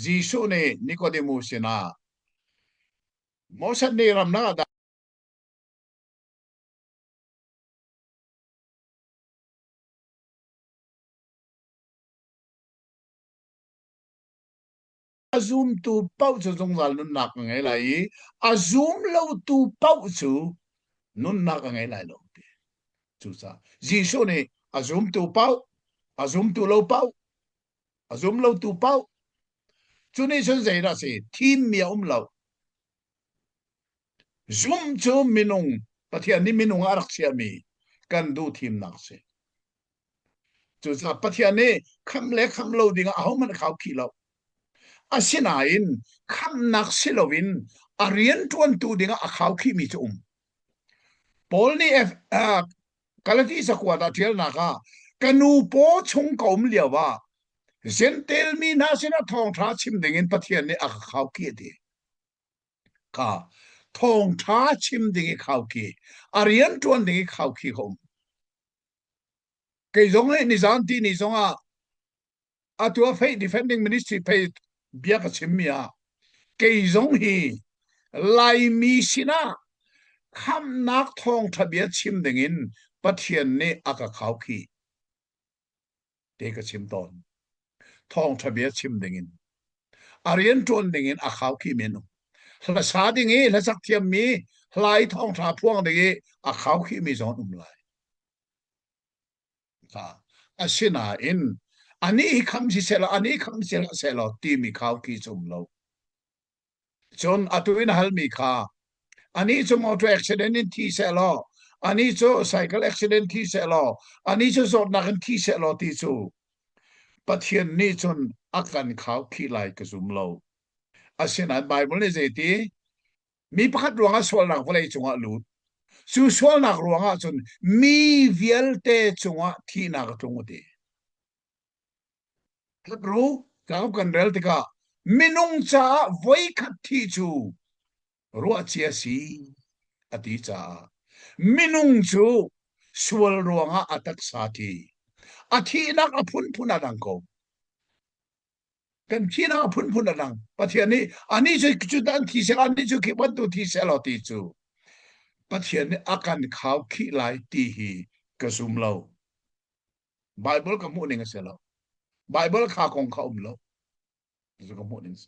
B: Jesuh nih Nicodemus sinah Moses nih ramlak ah A zumtu paoh cu zungzal nunnak a ngei lai i a zum lotu paoh cu nunnak a ngei lai lo ti. Cucaah Jesuh nih a zumtu paoh, a zumtu lo paoh, a zum lotu paoh, cu nih cun zeidah a si? Thimmi a um lo. Zum cu minung, Pathian nih minung ah a rak chiahmi kan duh thimnak a si. Cucaah Pathian nih khamh le khamh lo dingah ahohmanh a khaukhih lo. Asinain khamhnak si loin a rianṭuantu dingah a khaukhihmi cu um. Paul nih F, uh, Galati cakuat ah ṭialnak ah ka nu paw chung ka um lio ah Jentail mi hna sinah thawngṭha chim dingin Pathian nih a ka khaukhih a ti. Kha thawngṭha chim ding i khaukhih, a rianṭuan ding i khaukhih ka um. Kei zong nih nizan ti ni zong ah atu a faith defending ministry pei bia ka chimmi ah.
C: Kei zong hi Laimi sinah khamhnak thawngṭha bia chim dingin Pathian nih a ka khaukhih te ka chim tawn. Thawngṭha bia chim dingin a rian ṭuan dingin a khaukhih men um. Hlasa ding i hlasak thiammi hlai thawngṭha phuang ding i a khaukhihmi zong an um lai. Asinain anih hi kham si seh law anih kham si hlah seh law timi khaukhih cu um lo. Cun atu in halmi kha anih cu motor accident in thi seh law anih cu cycle accident thi seh law anih cu zawtnak in thi seh law ti cu Pathian nih cun a kan khaukhih lai ka zum lo. Asinain Bible nih zeiti mi pakhat ruangah sualnak vawlei cungah lut cu sualnak ruangah cun mi vialte cungah thihnak a tlung a ti. Hebrew cauk kan rel tikah minung caah voikhat thi cu ruahcia si a ti caah minung cu sual ruangah a taksa thi a thihnak a phunphun a dang ko kan thihnak a phunphun a dang Pathian nih ani cu cu dan thi seh ani cu khi bantu thi seh law ti cu Pathian nih a kan khau khih lai ti hi ka zum lo Bible ka hmuh ning a si lo. Bible kha kong kha um lo. Cu ka hmuh ning si.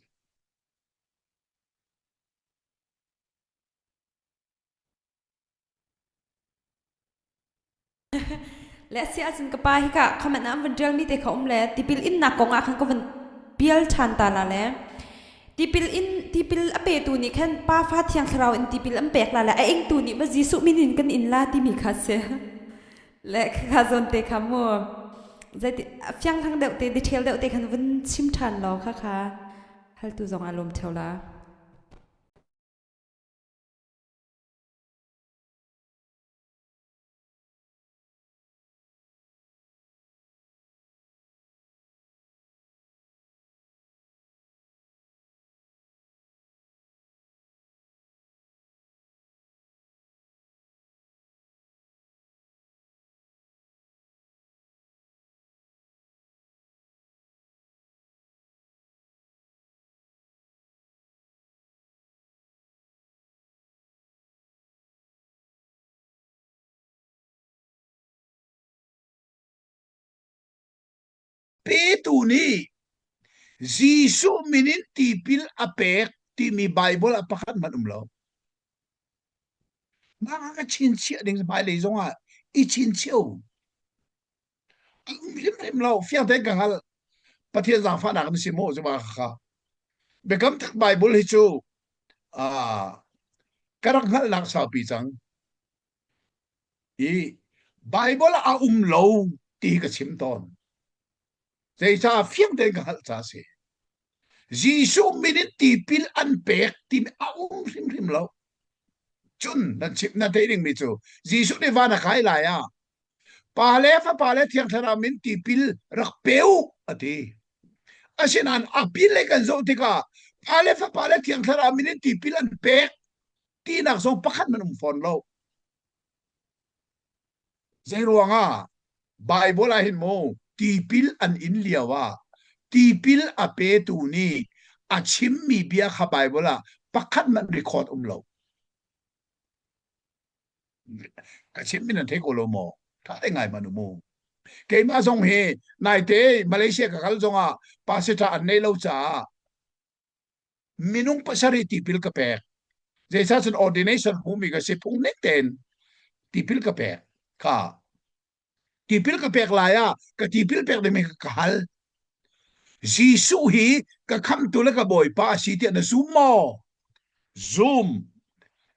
A: Le si ahcun ka pa hi ka comment ah an van ṭial mi te kha um le tipil innak kong ah khan ka van pial ṭhan ta la le tipil in tipil a petu nih khan pa fa thiang thlarau in tipil an pek la le a ingtu nih ma Jesuh min in kan in la timi kha si. Le khakha zawn te kha mu zeiti fianghlang deuh te detail deuh te khan vun chim ṭhan law khakha haltu zong a lawm ṭheo la.
C: Petu nih Jesuh min in tipil a pek timi Baibal ah pakhat hmanh um lo. Mah ka chinchiah ding hmailei zongah i chinchiah u. A um hrimhrim lo, fiang tein ka hngalh. Pathian zaangfahnak na si maw cu ma kha. Biakam tak Bible hi cu ah ka rak hngalhnak saupi cang. I Bible ah a um lo ti ka chim tawn. Zeicah fiang tein ka hngalh ca a si. Jesuh min in tipil an pek timi a um hrimhrim lo. Cun nan chim nan theih dingmi cu Jesuh nih van a kai lai ah Pa le Fapa le Thiang Thlarau min tipil rak pe u a ti. Asinain a pil lei kan zoh tikah Pa le Fapa le Thiang Thlarau min in tipil an pek tinak zong pakhat man um fawn lo. Zeiruangah Baibal ah hin mu tipil an in lio ah tipil a petu nih a chimmi bia kha Baibal ah pakhat hmanh record um lo. Ka chimmi nan thei ko lo maw? Tha te ngai man u mu. Keimah zong hi naite Malaysia ka kal zongah pastor an nei lo caah minung pasarih tipil ka pek. Zeicah cun ordination hmumi ka si phung ning tein tipil ka pek kha. Tipil ka pek lai ah ka tipil pek ding ka hal. Jesuh hi ka khamtu le ka bawipa a si tiah na zum maw? Zum.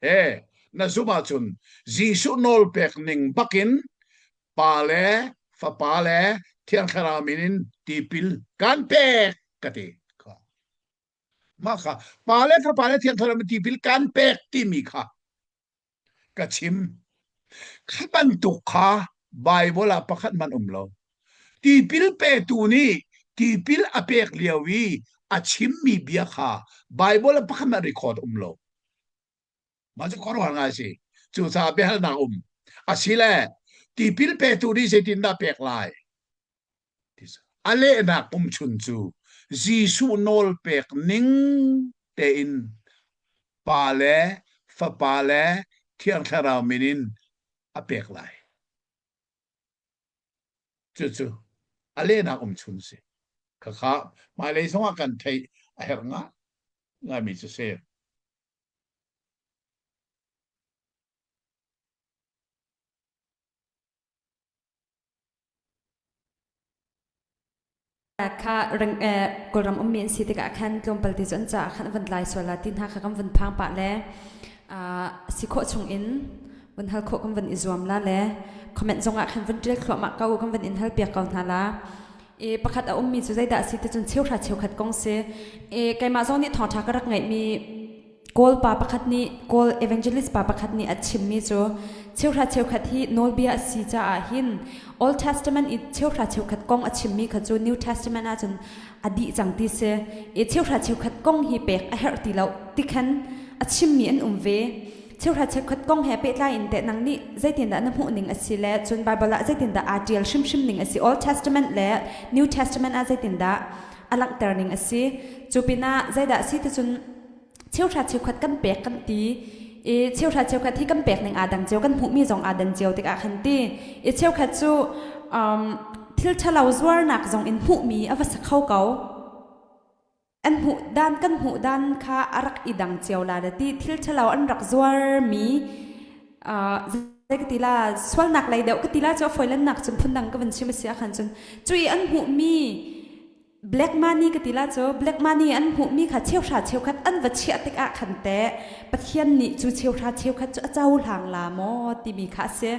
C: Eh, na zum ahcun Jesuh nawl pek ning bakin Pa le Fapa le Thiang Thlarau min in tipil kan pek ka ti. Mah kha Pa le Fapa le Thiang Thlarau min tipil kan pek timi kha ka chim. Kha bantuk kha Bible ah pakhat hmanh um lo. Tipil petu nih tipil a pek lio i a chimmi bia kha Bible ah pakhat hmanh record um lo. Mah cu khuaruahhar ngai a si. Cucaah biahalnak um. Asile tipil petu nih zeitindah pek lai? A lehnak umchun cu Jesuh nawl pek ning tein Pa le Fapa le Thiang Thlarau min in a pek lai. Cucu a lehnak um chun si. Khakha hmailei zongah kan theih a herh nga ngaimi cu si.
A: Kha ring Kawlram ummi an si tikah khan tlawmpal te cu an caah khan van tlai sual la ti hna kha kan van phang pah le si khawh chung in van hal khawh kan van i zuam la le comment zongah khan van ṭial thluahmah ko kan van in hal piak ko hna la. I pakhat a ummi cu zeidah a si ti cun cheuhra cheukhat kong si. I keimah zong nih thawngṭha ka rak ngeihmi Kawl pa pakhat nih Kawl evangelist pa pakhat nih a chimmi cu cheuhra cheukhat hi nawlbia a si caah hin Old Testament i cheuhra cheukhat kong a chimmi kha cu New Testament ahcun a dih cang ti si i cheuhra cheukhat kong hi pek a herh ti lo ti khan a chimmi an um ve. Cheuhra cheukhat kong he pehtlai in teh nang nih zeitindah na hmuh ning a si le cun Bible ah zeitindah aa ṭial hrimhrim ning a si Old Testament le New Testament ah zeitindah a langhter ning a si. Cu pinah zeidah a si ti cun cheuhra cheukhat kan pek kan ti i cheuhra cheukhat hi kan pek ning aa dang cio kan hmuhmi zong aa dan cio tikah khan ti i cheukhat cu um, thil ṭhalo zuarnak zong in hmuhmi a va si kho ko an hmuh dan kan hmuh dan kha a rak i dang cio la da ti thil ṭhalo an rak zuarmi uh, zei ka ti la sualnak lei deuh ka ti la cu a foilannak cun phundang ka van chim a si ah khan cun cui an hmuhmi Black money ka ti la cu black money an hmuhmi kha cheuhra cheukhat an va chiah tikah khan teh Pathian nih cu cheuhra cheukhat cu a cohlang la maw timi kha a si.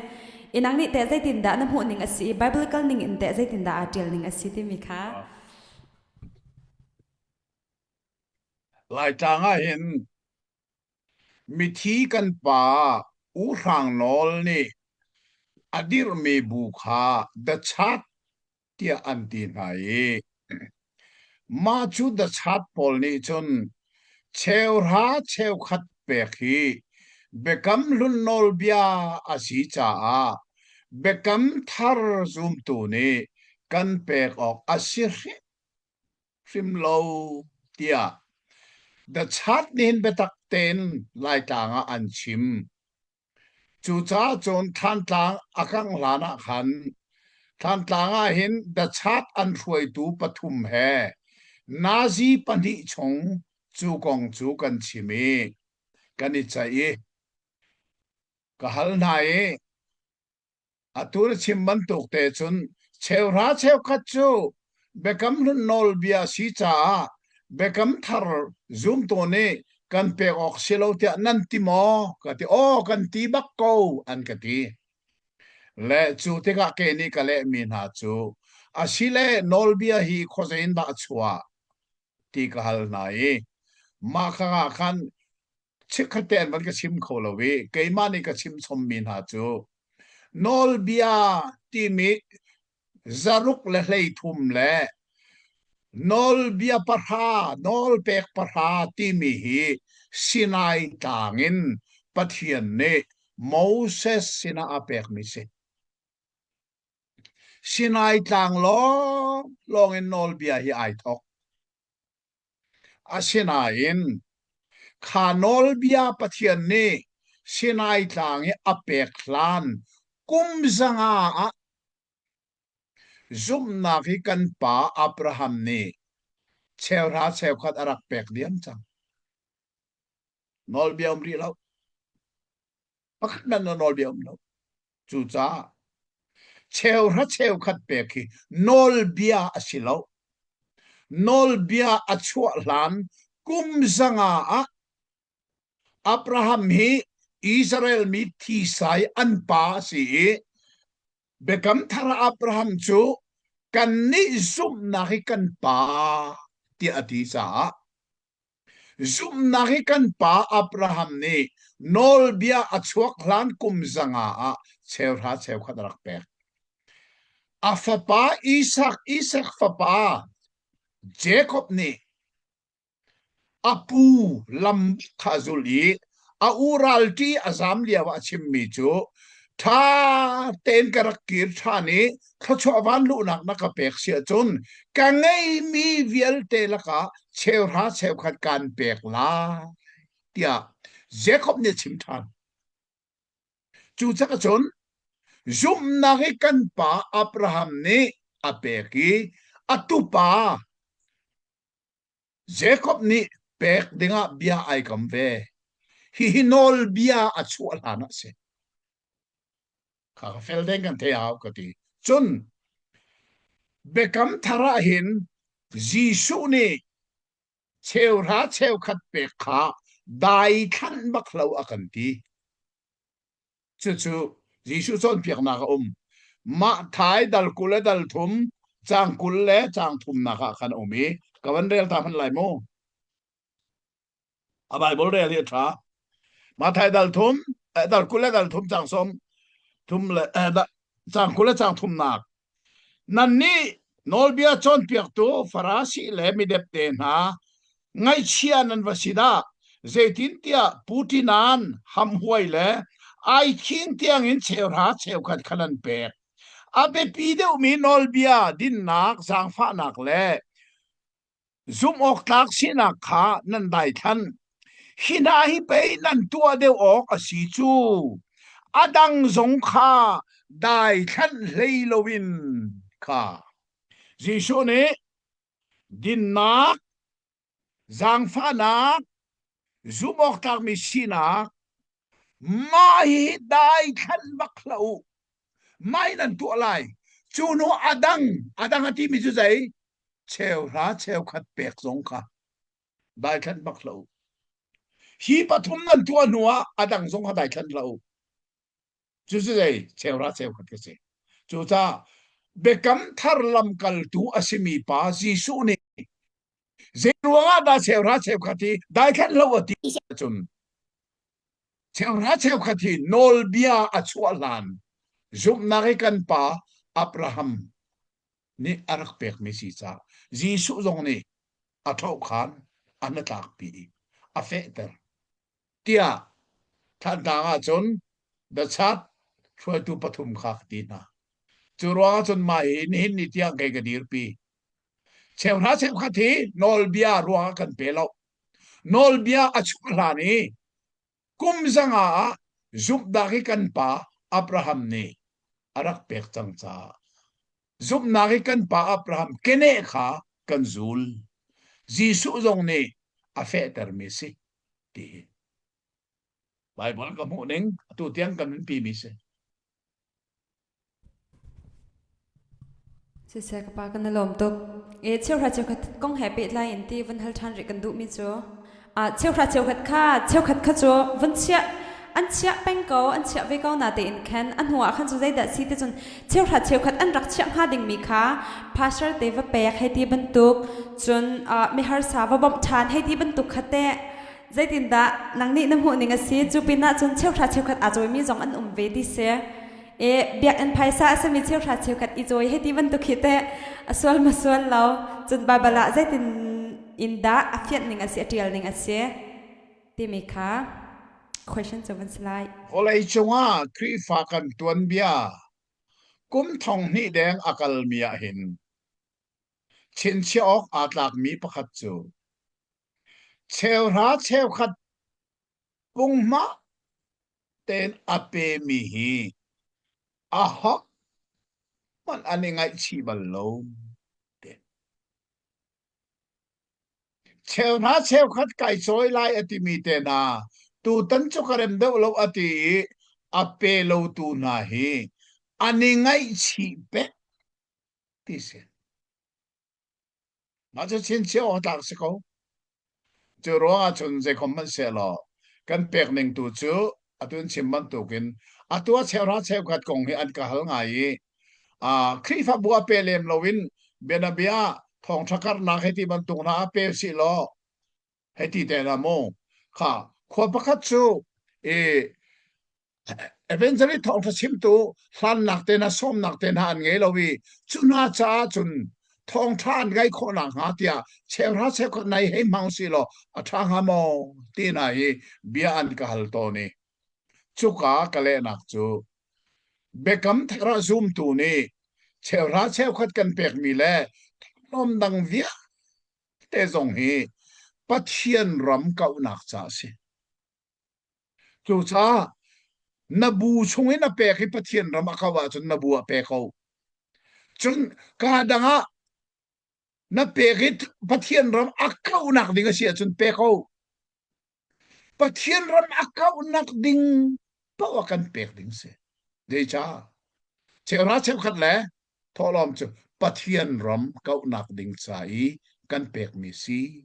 A: Inang nih teh zeitindah na hmuh ning a si i biblical ning in teh zeitindah aa ṭial ning a si timi kha.
C: Laitlang ah hin mithi kan pa U Hrang Nawl nih a dirhmi bu kha The Chat tiah an ti hna i mah cu dachat pawl nih cun cheuhra cheukhat pek hi Biakam Hlun nawlbia a si caah Biakam Thar zumtu nih kan pek awk a si hrimhrim lo tiah dachat nih hin biatak tein Laitlang ah an chim. Cucaah cun Thlantlang a kangh hlan ah khan Thlantlang ah hin dachat an hruaitu pathum he nazi pahnih chung cu kong cu kan chim i kan i ceih i ka hal hna i Atu na chim bantuk te cun cheuhra cheukhat cu Biakam Hlun nawlbia si caah Biakam Thar zumtu nih kan pek awk si lo tiah nan ti maw? Ka ti. Aw, kan ti bak ko, an ka ti. Le cu tikah kei nih ka lehmi hna cu, asile nawlbia hi khuazei in dah a chuah? ti ka hal hna i mah kha ah khan chikkhat te an van ka chim kho lo i keimah nih ka chim chommi hna cu nawlbia timi zaruk le 13 le nawlbia pahra nawlpek pahra timi hi Sinai tlang in Pathian nih Moses sinah a pekmi si. Sinai tlang lawng lawng in nawlbia hi ai thok. Asinain kha nawlbia Pathian nih Sinai tlang i a pek hlan kum 500 ah zumhnak hi kan pa Abraham nih cheuhra cheukhat a rak pek diam cang. Nawlbia um rih lo. Pakhat hmanh nawlbia um lo. Cucaah cheuhra cheukhat pek hi nawlbia a si lo. Nawlbia a chuah hlan kum 500 ah Abraham hi Israel mi thisai an pa a si i Biakam Thar Abraham cu kannih zumhnak hi kan pa tiah a ti caah Zumhnak hi kan pa Abraham nih nawlbia a chuak hlan kum 500 ah cheuhra cheukhat a rak pek. A fapa Isak, Isak fapa Jacob nih a pu lam kha a zulh i a u ralṭi a zam lio ah a chimmi cu. Ṭha tein ka rak kir ṭhan i thluachuah vanluhnak na ka pek si ahcun ka ngeimi vialte lakah cheuhra cheukhat kaan pek lai tiah Jakob nih a chim ṭhan. Cucaah cun zumhnak i kan pa Abraham nih a pek i a tupa Jakob nih pek dingah bia ai kam ve. Hihi nawlbia a chuah hlan ah a si. Kha ka fel deng kan thei hau ka ti. Cun biakam thar ah hin Jesuh nih cheuhra cheukhat pek kha daithlanh bak lo a kan ti. Cucu Jesuh cawnpiaknak a um. Mah thai dal 20 le dal thum, caang 20 le caang thumnak ah khan a um i ka van rel ta hmanh lai mu. A Bible rel hi a ṭha. Mathai dal thum, eh, dal 20 le dal thum caang sawm thum le eh, da, caang 20 le caang thumnak. Nannih nawlbia cawnpiaktu Farasi le midepde hna, ngaihchia nan va si dah! Zeitintiah putinan hamhuai le aithing tiangin cheuhra cheukhat kha nan pek. A biapi deuhmi nawlbia dinnak, zaangfahnak le Zumhawktlak sinak kha nan daithlan. Hi hna hi pei nan tuah deuh awk a si cu. A dang zong kha daithlanh hlei loin kha. Jesuh nih dinnak, zaangfahnak, zumhawktlakmi sinak, mah hi daithlanh bak hlah u. Mah hi nan tuah lai. Cu hnu a dang, a dang a timi cu zei? Cheuhra cheukhat pek zong kha daithlanh bak hlah u. Hi pathum nan tuah hnu ah a dang zong kha daithlanh hlah u. Cu cu zei? Cheuhra cheukhat ka si. Cucaah biakam thar lamkaltu a simi pa Jesuh nih zei ruangah dah cheuhra cheukhat hi daithlanh lo a ti ahcun cheuhra cheukhat hi nawlbia a chuah hlan zumhnak i kan pa Abraham nih a rak pekmi si caah Jesuh zong nih a ṭhohkhan a hnatlakpi i a fehter tiah Thantlang ahcun The Church hruaitu pathum kha ka ti hna. Cu ruangah cun mah hi nihin ni tiang kei ka dirpi. Cheuhra cheukhat hi nawlbia ruangah kan pe lo. Nawlbia a chuah hlan i kum zanga ah zumhnak hi kan pa Abraham nih a rak pek cang caah zumhnak hi kan pa Abraham keneh kha kan zul. Jesuh zong nih a fehtermi si ti hi. Bible ka hmuh ning atu tiang kan nunpi mi si.
A: Siseh ka pa kan i lawm tuk. E cheuhra cheukhat kong he pehtlai in ti vun hal ṭhan rih kan duhmi cu ah cheuhra cheukhat kha cheukhat kha cu vun chiah an chiah peng ko an chiah ve ko na tein khan a hnu ah khan cu zeidah si ti cun cheuhra cheukhat an rak chiah hnga dingmi kha pastor te va pek hei ti bantuk cun miharsa va bawmh ṭhan hei ti bantuk kha teh zeitindah nang nih na hmuh ning a si cu pinah cun cheuhra cheukhat aa cawimi zong an um ve ti si E biakinn phaisa a simi cheuhra cheukhat i cawi hei ti bantuk hi teh a sual ma sual lo cun Baibal ah zeitin in dah a fianh ning a si a ṭial ning a si timi kha question cu van si lai.
C: Vawlei cungah Khrihfa kan tuanbia kum thong hnih deng a kalmi ah hin chinchiah awk aa tlakmi pakhat cu cheuhra cheukhat punghma tein a pemi hi a hok hmanh an i ngaihchih bal lo. Cheuhra cheukhat kai cawi lai a timi te hna tutan cu ka rem deuh lo a ti i a pe lotu hna hi an i ngaihchih pek ti si. Mah cu chinchiah awk tlak si ko. Cu ruangah cun zeikhom hmanh sehlaw kan pek ning tu cu atu in chim bantukin atu a cheuhra cheukhat kong hi an ka hal ngai i uh, Khrihfabu a pe lem loin bianabia thawngṭha karhnak hei ti bantuk hna a pe sih law hei ti te hna mu kha khua pakhat cu i Evangelist thawngṭha chimtu hlannak te hna sawmnak te hna an ngei lo i cu hna caah cun thawngṭha an ngaih khawh nakhnga tiah cheuhra cheukhat nai hei hmang si law a ṭha hnga maw ti hna hi bia an ka hal tawn i cuka ka lehnak cu. Biakam thar ah zumtu nih cheuhra cheukhat kan pekmi le thawhlawm dang vialte zong hi Pathian ram kauhnak ca a si. Cucaah na bu chung in a pek i Pathian ram a kauh ahcun na bu ah pe ko. Cun kaa dang ah na pek i Pathian ram a kauhnak ding a si ahcun pe ko. Pathian ram a kauhnak ding paoh a kan pek ding si. Zeicah? Cheuhra cheukhat le thawhlawm cu Pathian ram kauhnak ding ca i kan pekmi si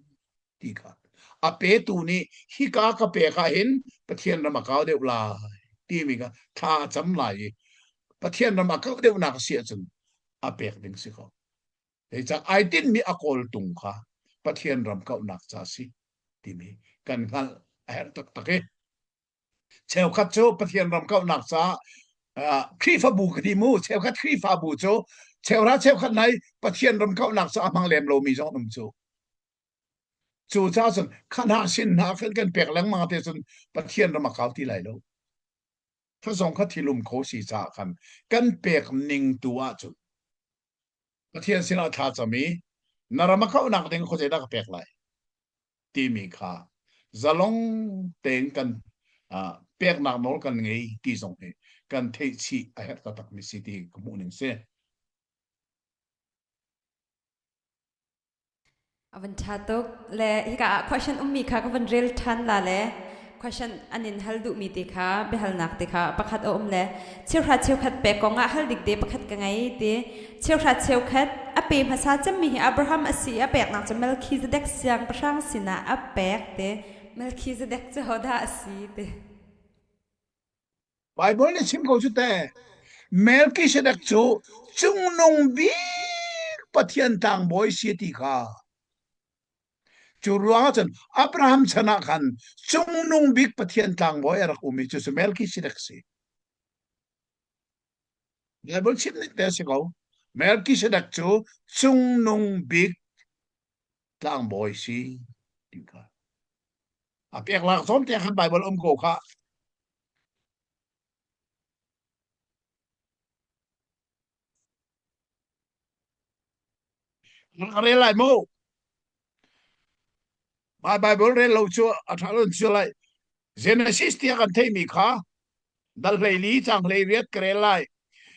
C: ti kha. A petu nih hika ka pek ah hin Pathian ram a kau deuh lai timi kha thla a cam lai i Pathian ram a kauh deuhnak a si ahcun a pek ding si ko. Zeicah ai tinhmi a kawltung kha Pathian ram kauhnak ca si timi kan hngalh a herh taktak i cheukhat cu Pathian ram kauhnak caah Khrihfabu ka ti mu cheukhat Khrihfabu cu cheuhra cheukhat nai Pathian ram kauhnak caah a hmang lem lomi zong an um cu. Cu caah cun kha hna sin hna khan kan pek lengmang te cun Pathian ram a kau ti lai lo. Kha zong kha thilum kho si caah khan kan pek ning tu ahcun Pathian sinah thla cam i na ram a kauhnak ding khuazei dah ka pek lai timi kha zalong tein kan peknak nawl kan ngei ti zong hi kan theih chih a herh taktak mi si ti ka hmuh ning si.
A: A van ṭha tuk. Le hika ah question ummi kha ka van rel ṭhan la le question an in hal duhmi te kha biahalnak te kha pakhat a um le cheuhra cheukhat pek kong ah hal dik te pakhat ka ngei ti cheuhra cheukhat a pe hmasa cemmi hi Abraham a si a peknak cu Melchizedek siangpahrang sinah a pek te Melchizedek cu hodah a si ti
C: Baibal nih chim ko cu teh. Melchizedek cu cungnung bik Pathian tlangbawi si ti kha. Cu ruangah cun Abraham chan ah khan cungnung bik Pathian tlangbawi a rak um i cucu Melchizedek si. Bible chim ning te si ko. Melchizedek cu cungnung bik tlangbawi si ti kha. A pek lak zawn te khan Bible um ko kha. Ka rel lai mu. Mai Bible rel lo cu a ṭha lo cu lai. Genesis tiah kan theihmi kha dal 14 cang 18 ka rel lai.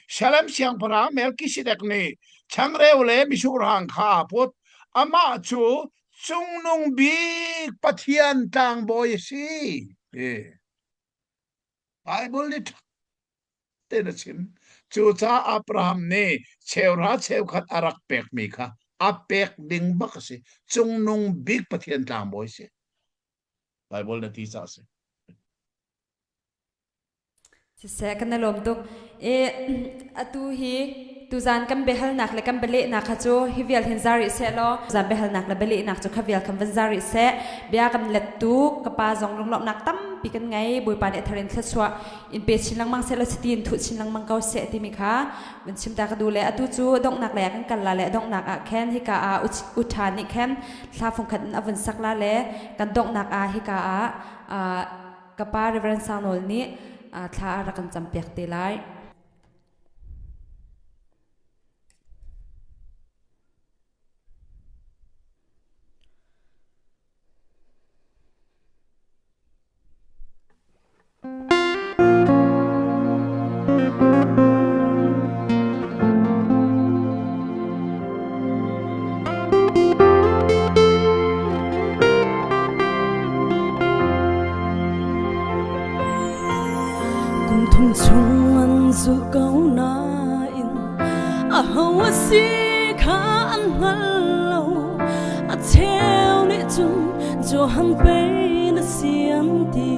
C: Shalem siangpahrang Melchizedek nih changreu le misurhang kha aa put. Amah cu cungnung bik Pathian tlangbawi a si. Bible nih ṭha tein a chim. Cucaah Abraham nih cheuhra cheukhat a rak pekmi kha a pek ding bak a si. Cungnung bik Pathian tlangbawi a si. Bible na ti caah a si.
A: Siseh, kan i lawm tuk. I atu hi tuzan kan biahalnak le kan bialehnak kha cu hi vial hin zar rih seh law zan biahalnak le bialehnak cu kha vial khan van zar rih seh. Bia kan let tuk ka pa zong lunglawmhnak tampi kan ngei. Bawipa nih a thar in thluachuah in pe chin lengmang seh law chiti in thuh chin lengmang ko seh timi kha van chim ta ka duh le atu cu donghnak lei ah kan kal la le donghnak ah khan hika ah u ṭha nih khan thla fungkhat in a vun sak la le kan donghnak ah hika ah Ka pa Reverend Sang Nawl nih thla a rak kan campiak te lai.
E: Kum thum chung an zulh ko nain aho a si kha an hngal lo. A cheu nih cun Johan pei na si an ti.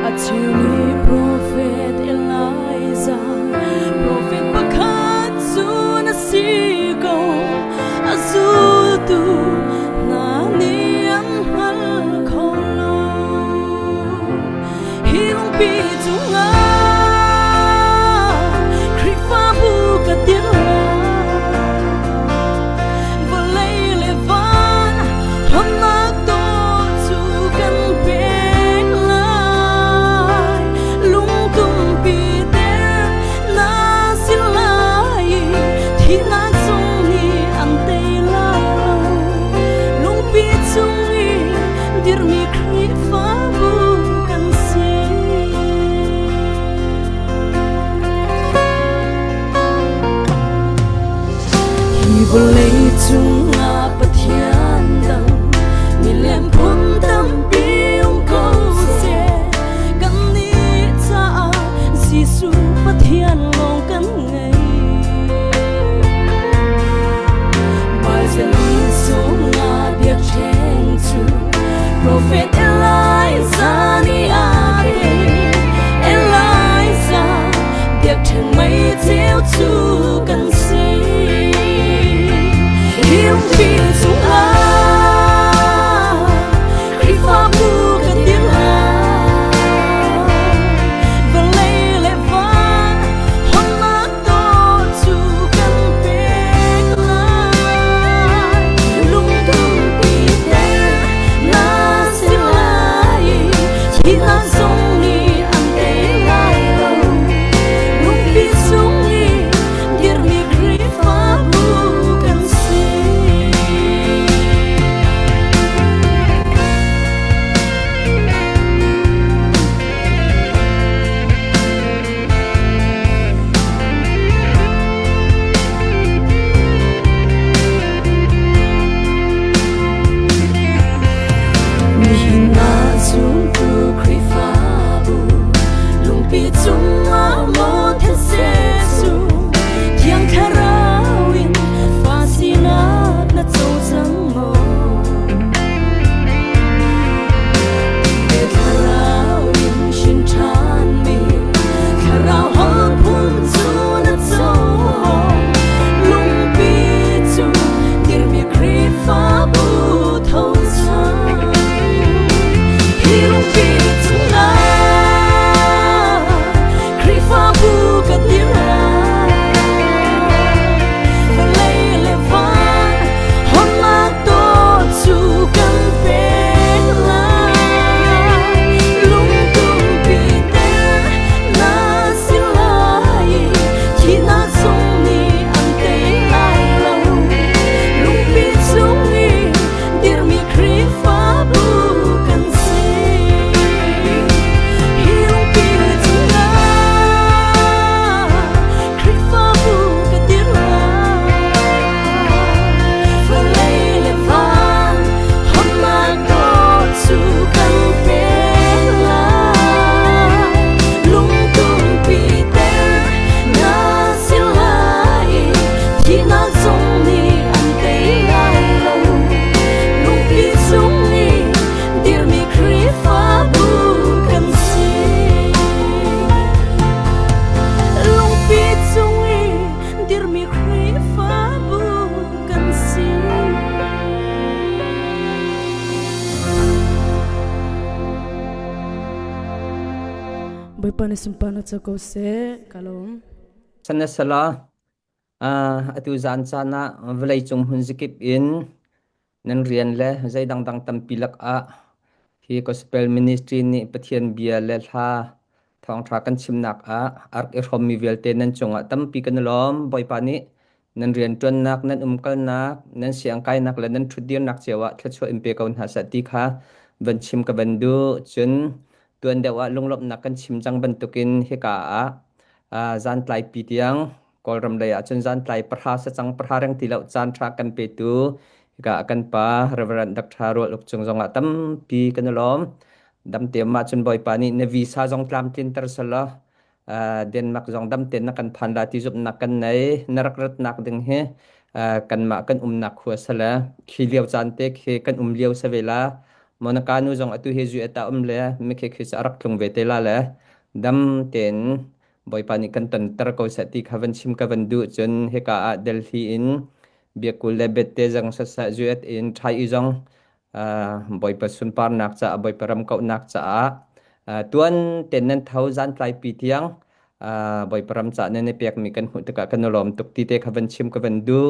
E: A cheu nih profet Elijah, profet pakhat cu na si ko. A zultu hna nih an hngal kho lo. Hi lungpi cungah Khrihfabu ka dir lai. Vawlei le van hawnnak dawh cu kan pek lai. dirmi Khrihfabu kan si. Hi vawlei cungah Pathian dang milem phun tampi um ko seh kannih caah Jesuh Pathian lawng kan ngei. Barzali sungah biakṭheng cu Prophet Elijah nih a rel. Elijah biakṭheng mei ceu cu kan si. Hi lungpi cungah Khrihfabu kan dir lai. Vawlei le van hawnnak dawr cu kan pek lai. Lungtumpi te na si lai. Thihnak zong nih an tei lai lo. Lungpi cung i dirmi Khrihfabu kan si. Nihin ah zumtu Khrihfabu lungpi cungah maw thetse cu Thiang Thlarau in fa sinak na co cang maw? Thlarau in hrin ṭhanmi Thlarau holh phun cu na co. Lungpi cu dirmi Khrihfabu tho cang. Hi lungpi cungah Khrihfabu kan dir lai. Vawlei le van hawnnak dawt cu kan pek lai. Lungtumpi te na si lai. Thihnak zong nih an tei lai lo. Lungpi cung i dirmi Khrihfabu kan si. Hi lungpi cungah Khrihfabu ka dir lai. Vawlei le van hawnnak dawt cu kan pek lai. Lungtumpi te na si lai. Thihnak zong nih an tei lai lo. Lungpi cung i dirmi Khrihfabu kan si. Lungpi cung i dirmi Khrihfabu kan si.
D: Bawipa nih sunparnak co ko seh. Ka lawm.
F: Sanasala atu zan caan ah vawleicung hmun zakip in nan rian le zei dangdang tampi lakah hi gospel ministry nih Pathian bia le hla thawngṭha kan chimnak ah a rak i hrawmmi vialte nan cungah tampi kan i lawm. Bawipa nih nan rianṭuannak, nan umkalnak, nan siangkainak le nan ṭhutdirnak cio ah thluachuah in pe ko hna seh ti kha van chim ka van duh. Cun tuan deuh ah lunglawmhnak kan chim cang bantukin hika ah zantlaipi tiang Kawlram lei ah cun zantlai pahra sacang pahra reng ti lo caan ṭha kan petu hika ah kan pa Reverend Dr. Rual Uk Cung zongah tampi kan i lawm. Damte mah cun Bawipa nih na visa zong tlamtlinter selaw Denmark zong damte na kan phan la ti zumhnak kan nei na rak ratnak ding hi kanmah kan umnak khua sale khi lio caan te khi kan um lio se ve la Monica nu zong atu hi zu eta um le mikhi khi a rak tlung ve te la le dam tein Bawipa nih kan tonter ko seh ti kha van chim ka van duh cun hika ah Delhi in biakul le bette zong saseh zuet in ṭhai i zong Bawipa sunparnak caah Bawipa ram kauhnak caah tuan ten nan tho zan tlaipi tiang Bawipa ram caah nan i pekmi kan hmuh tikah kan i lawm tuk ti te kha van chim ka van duh.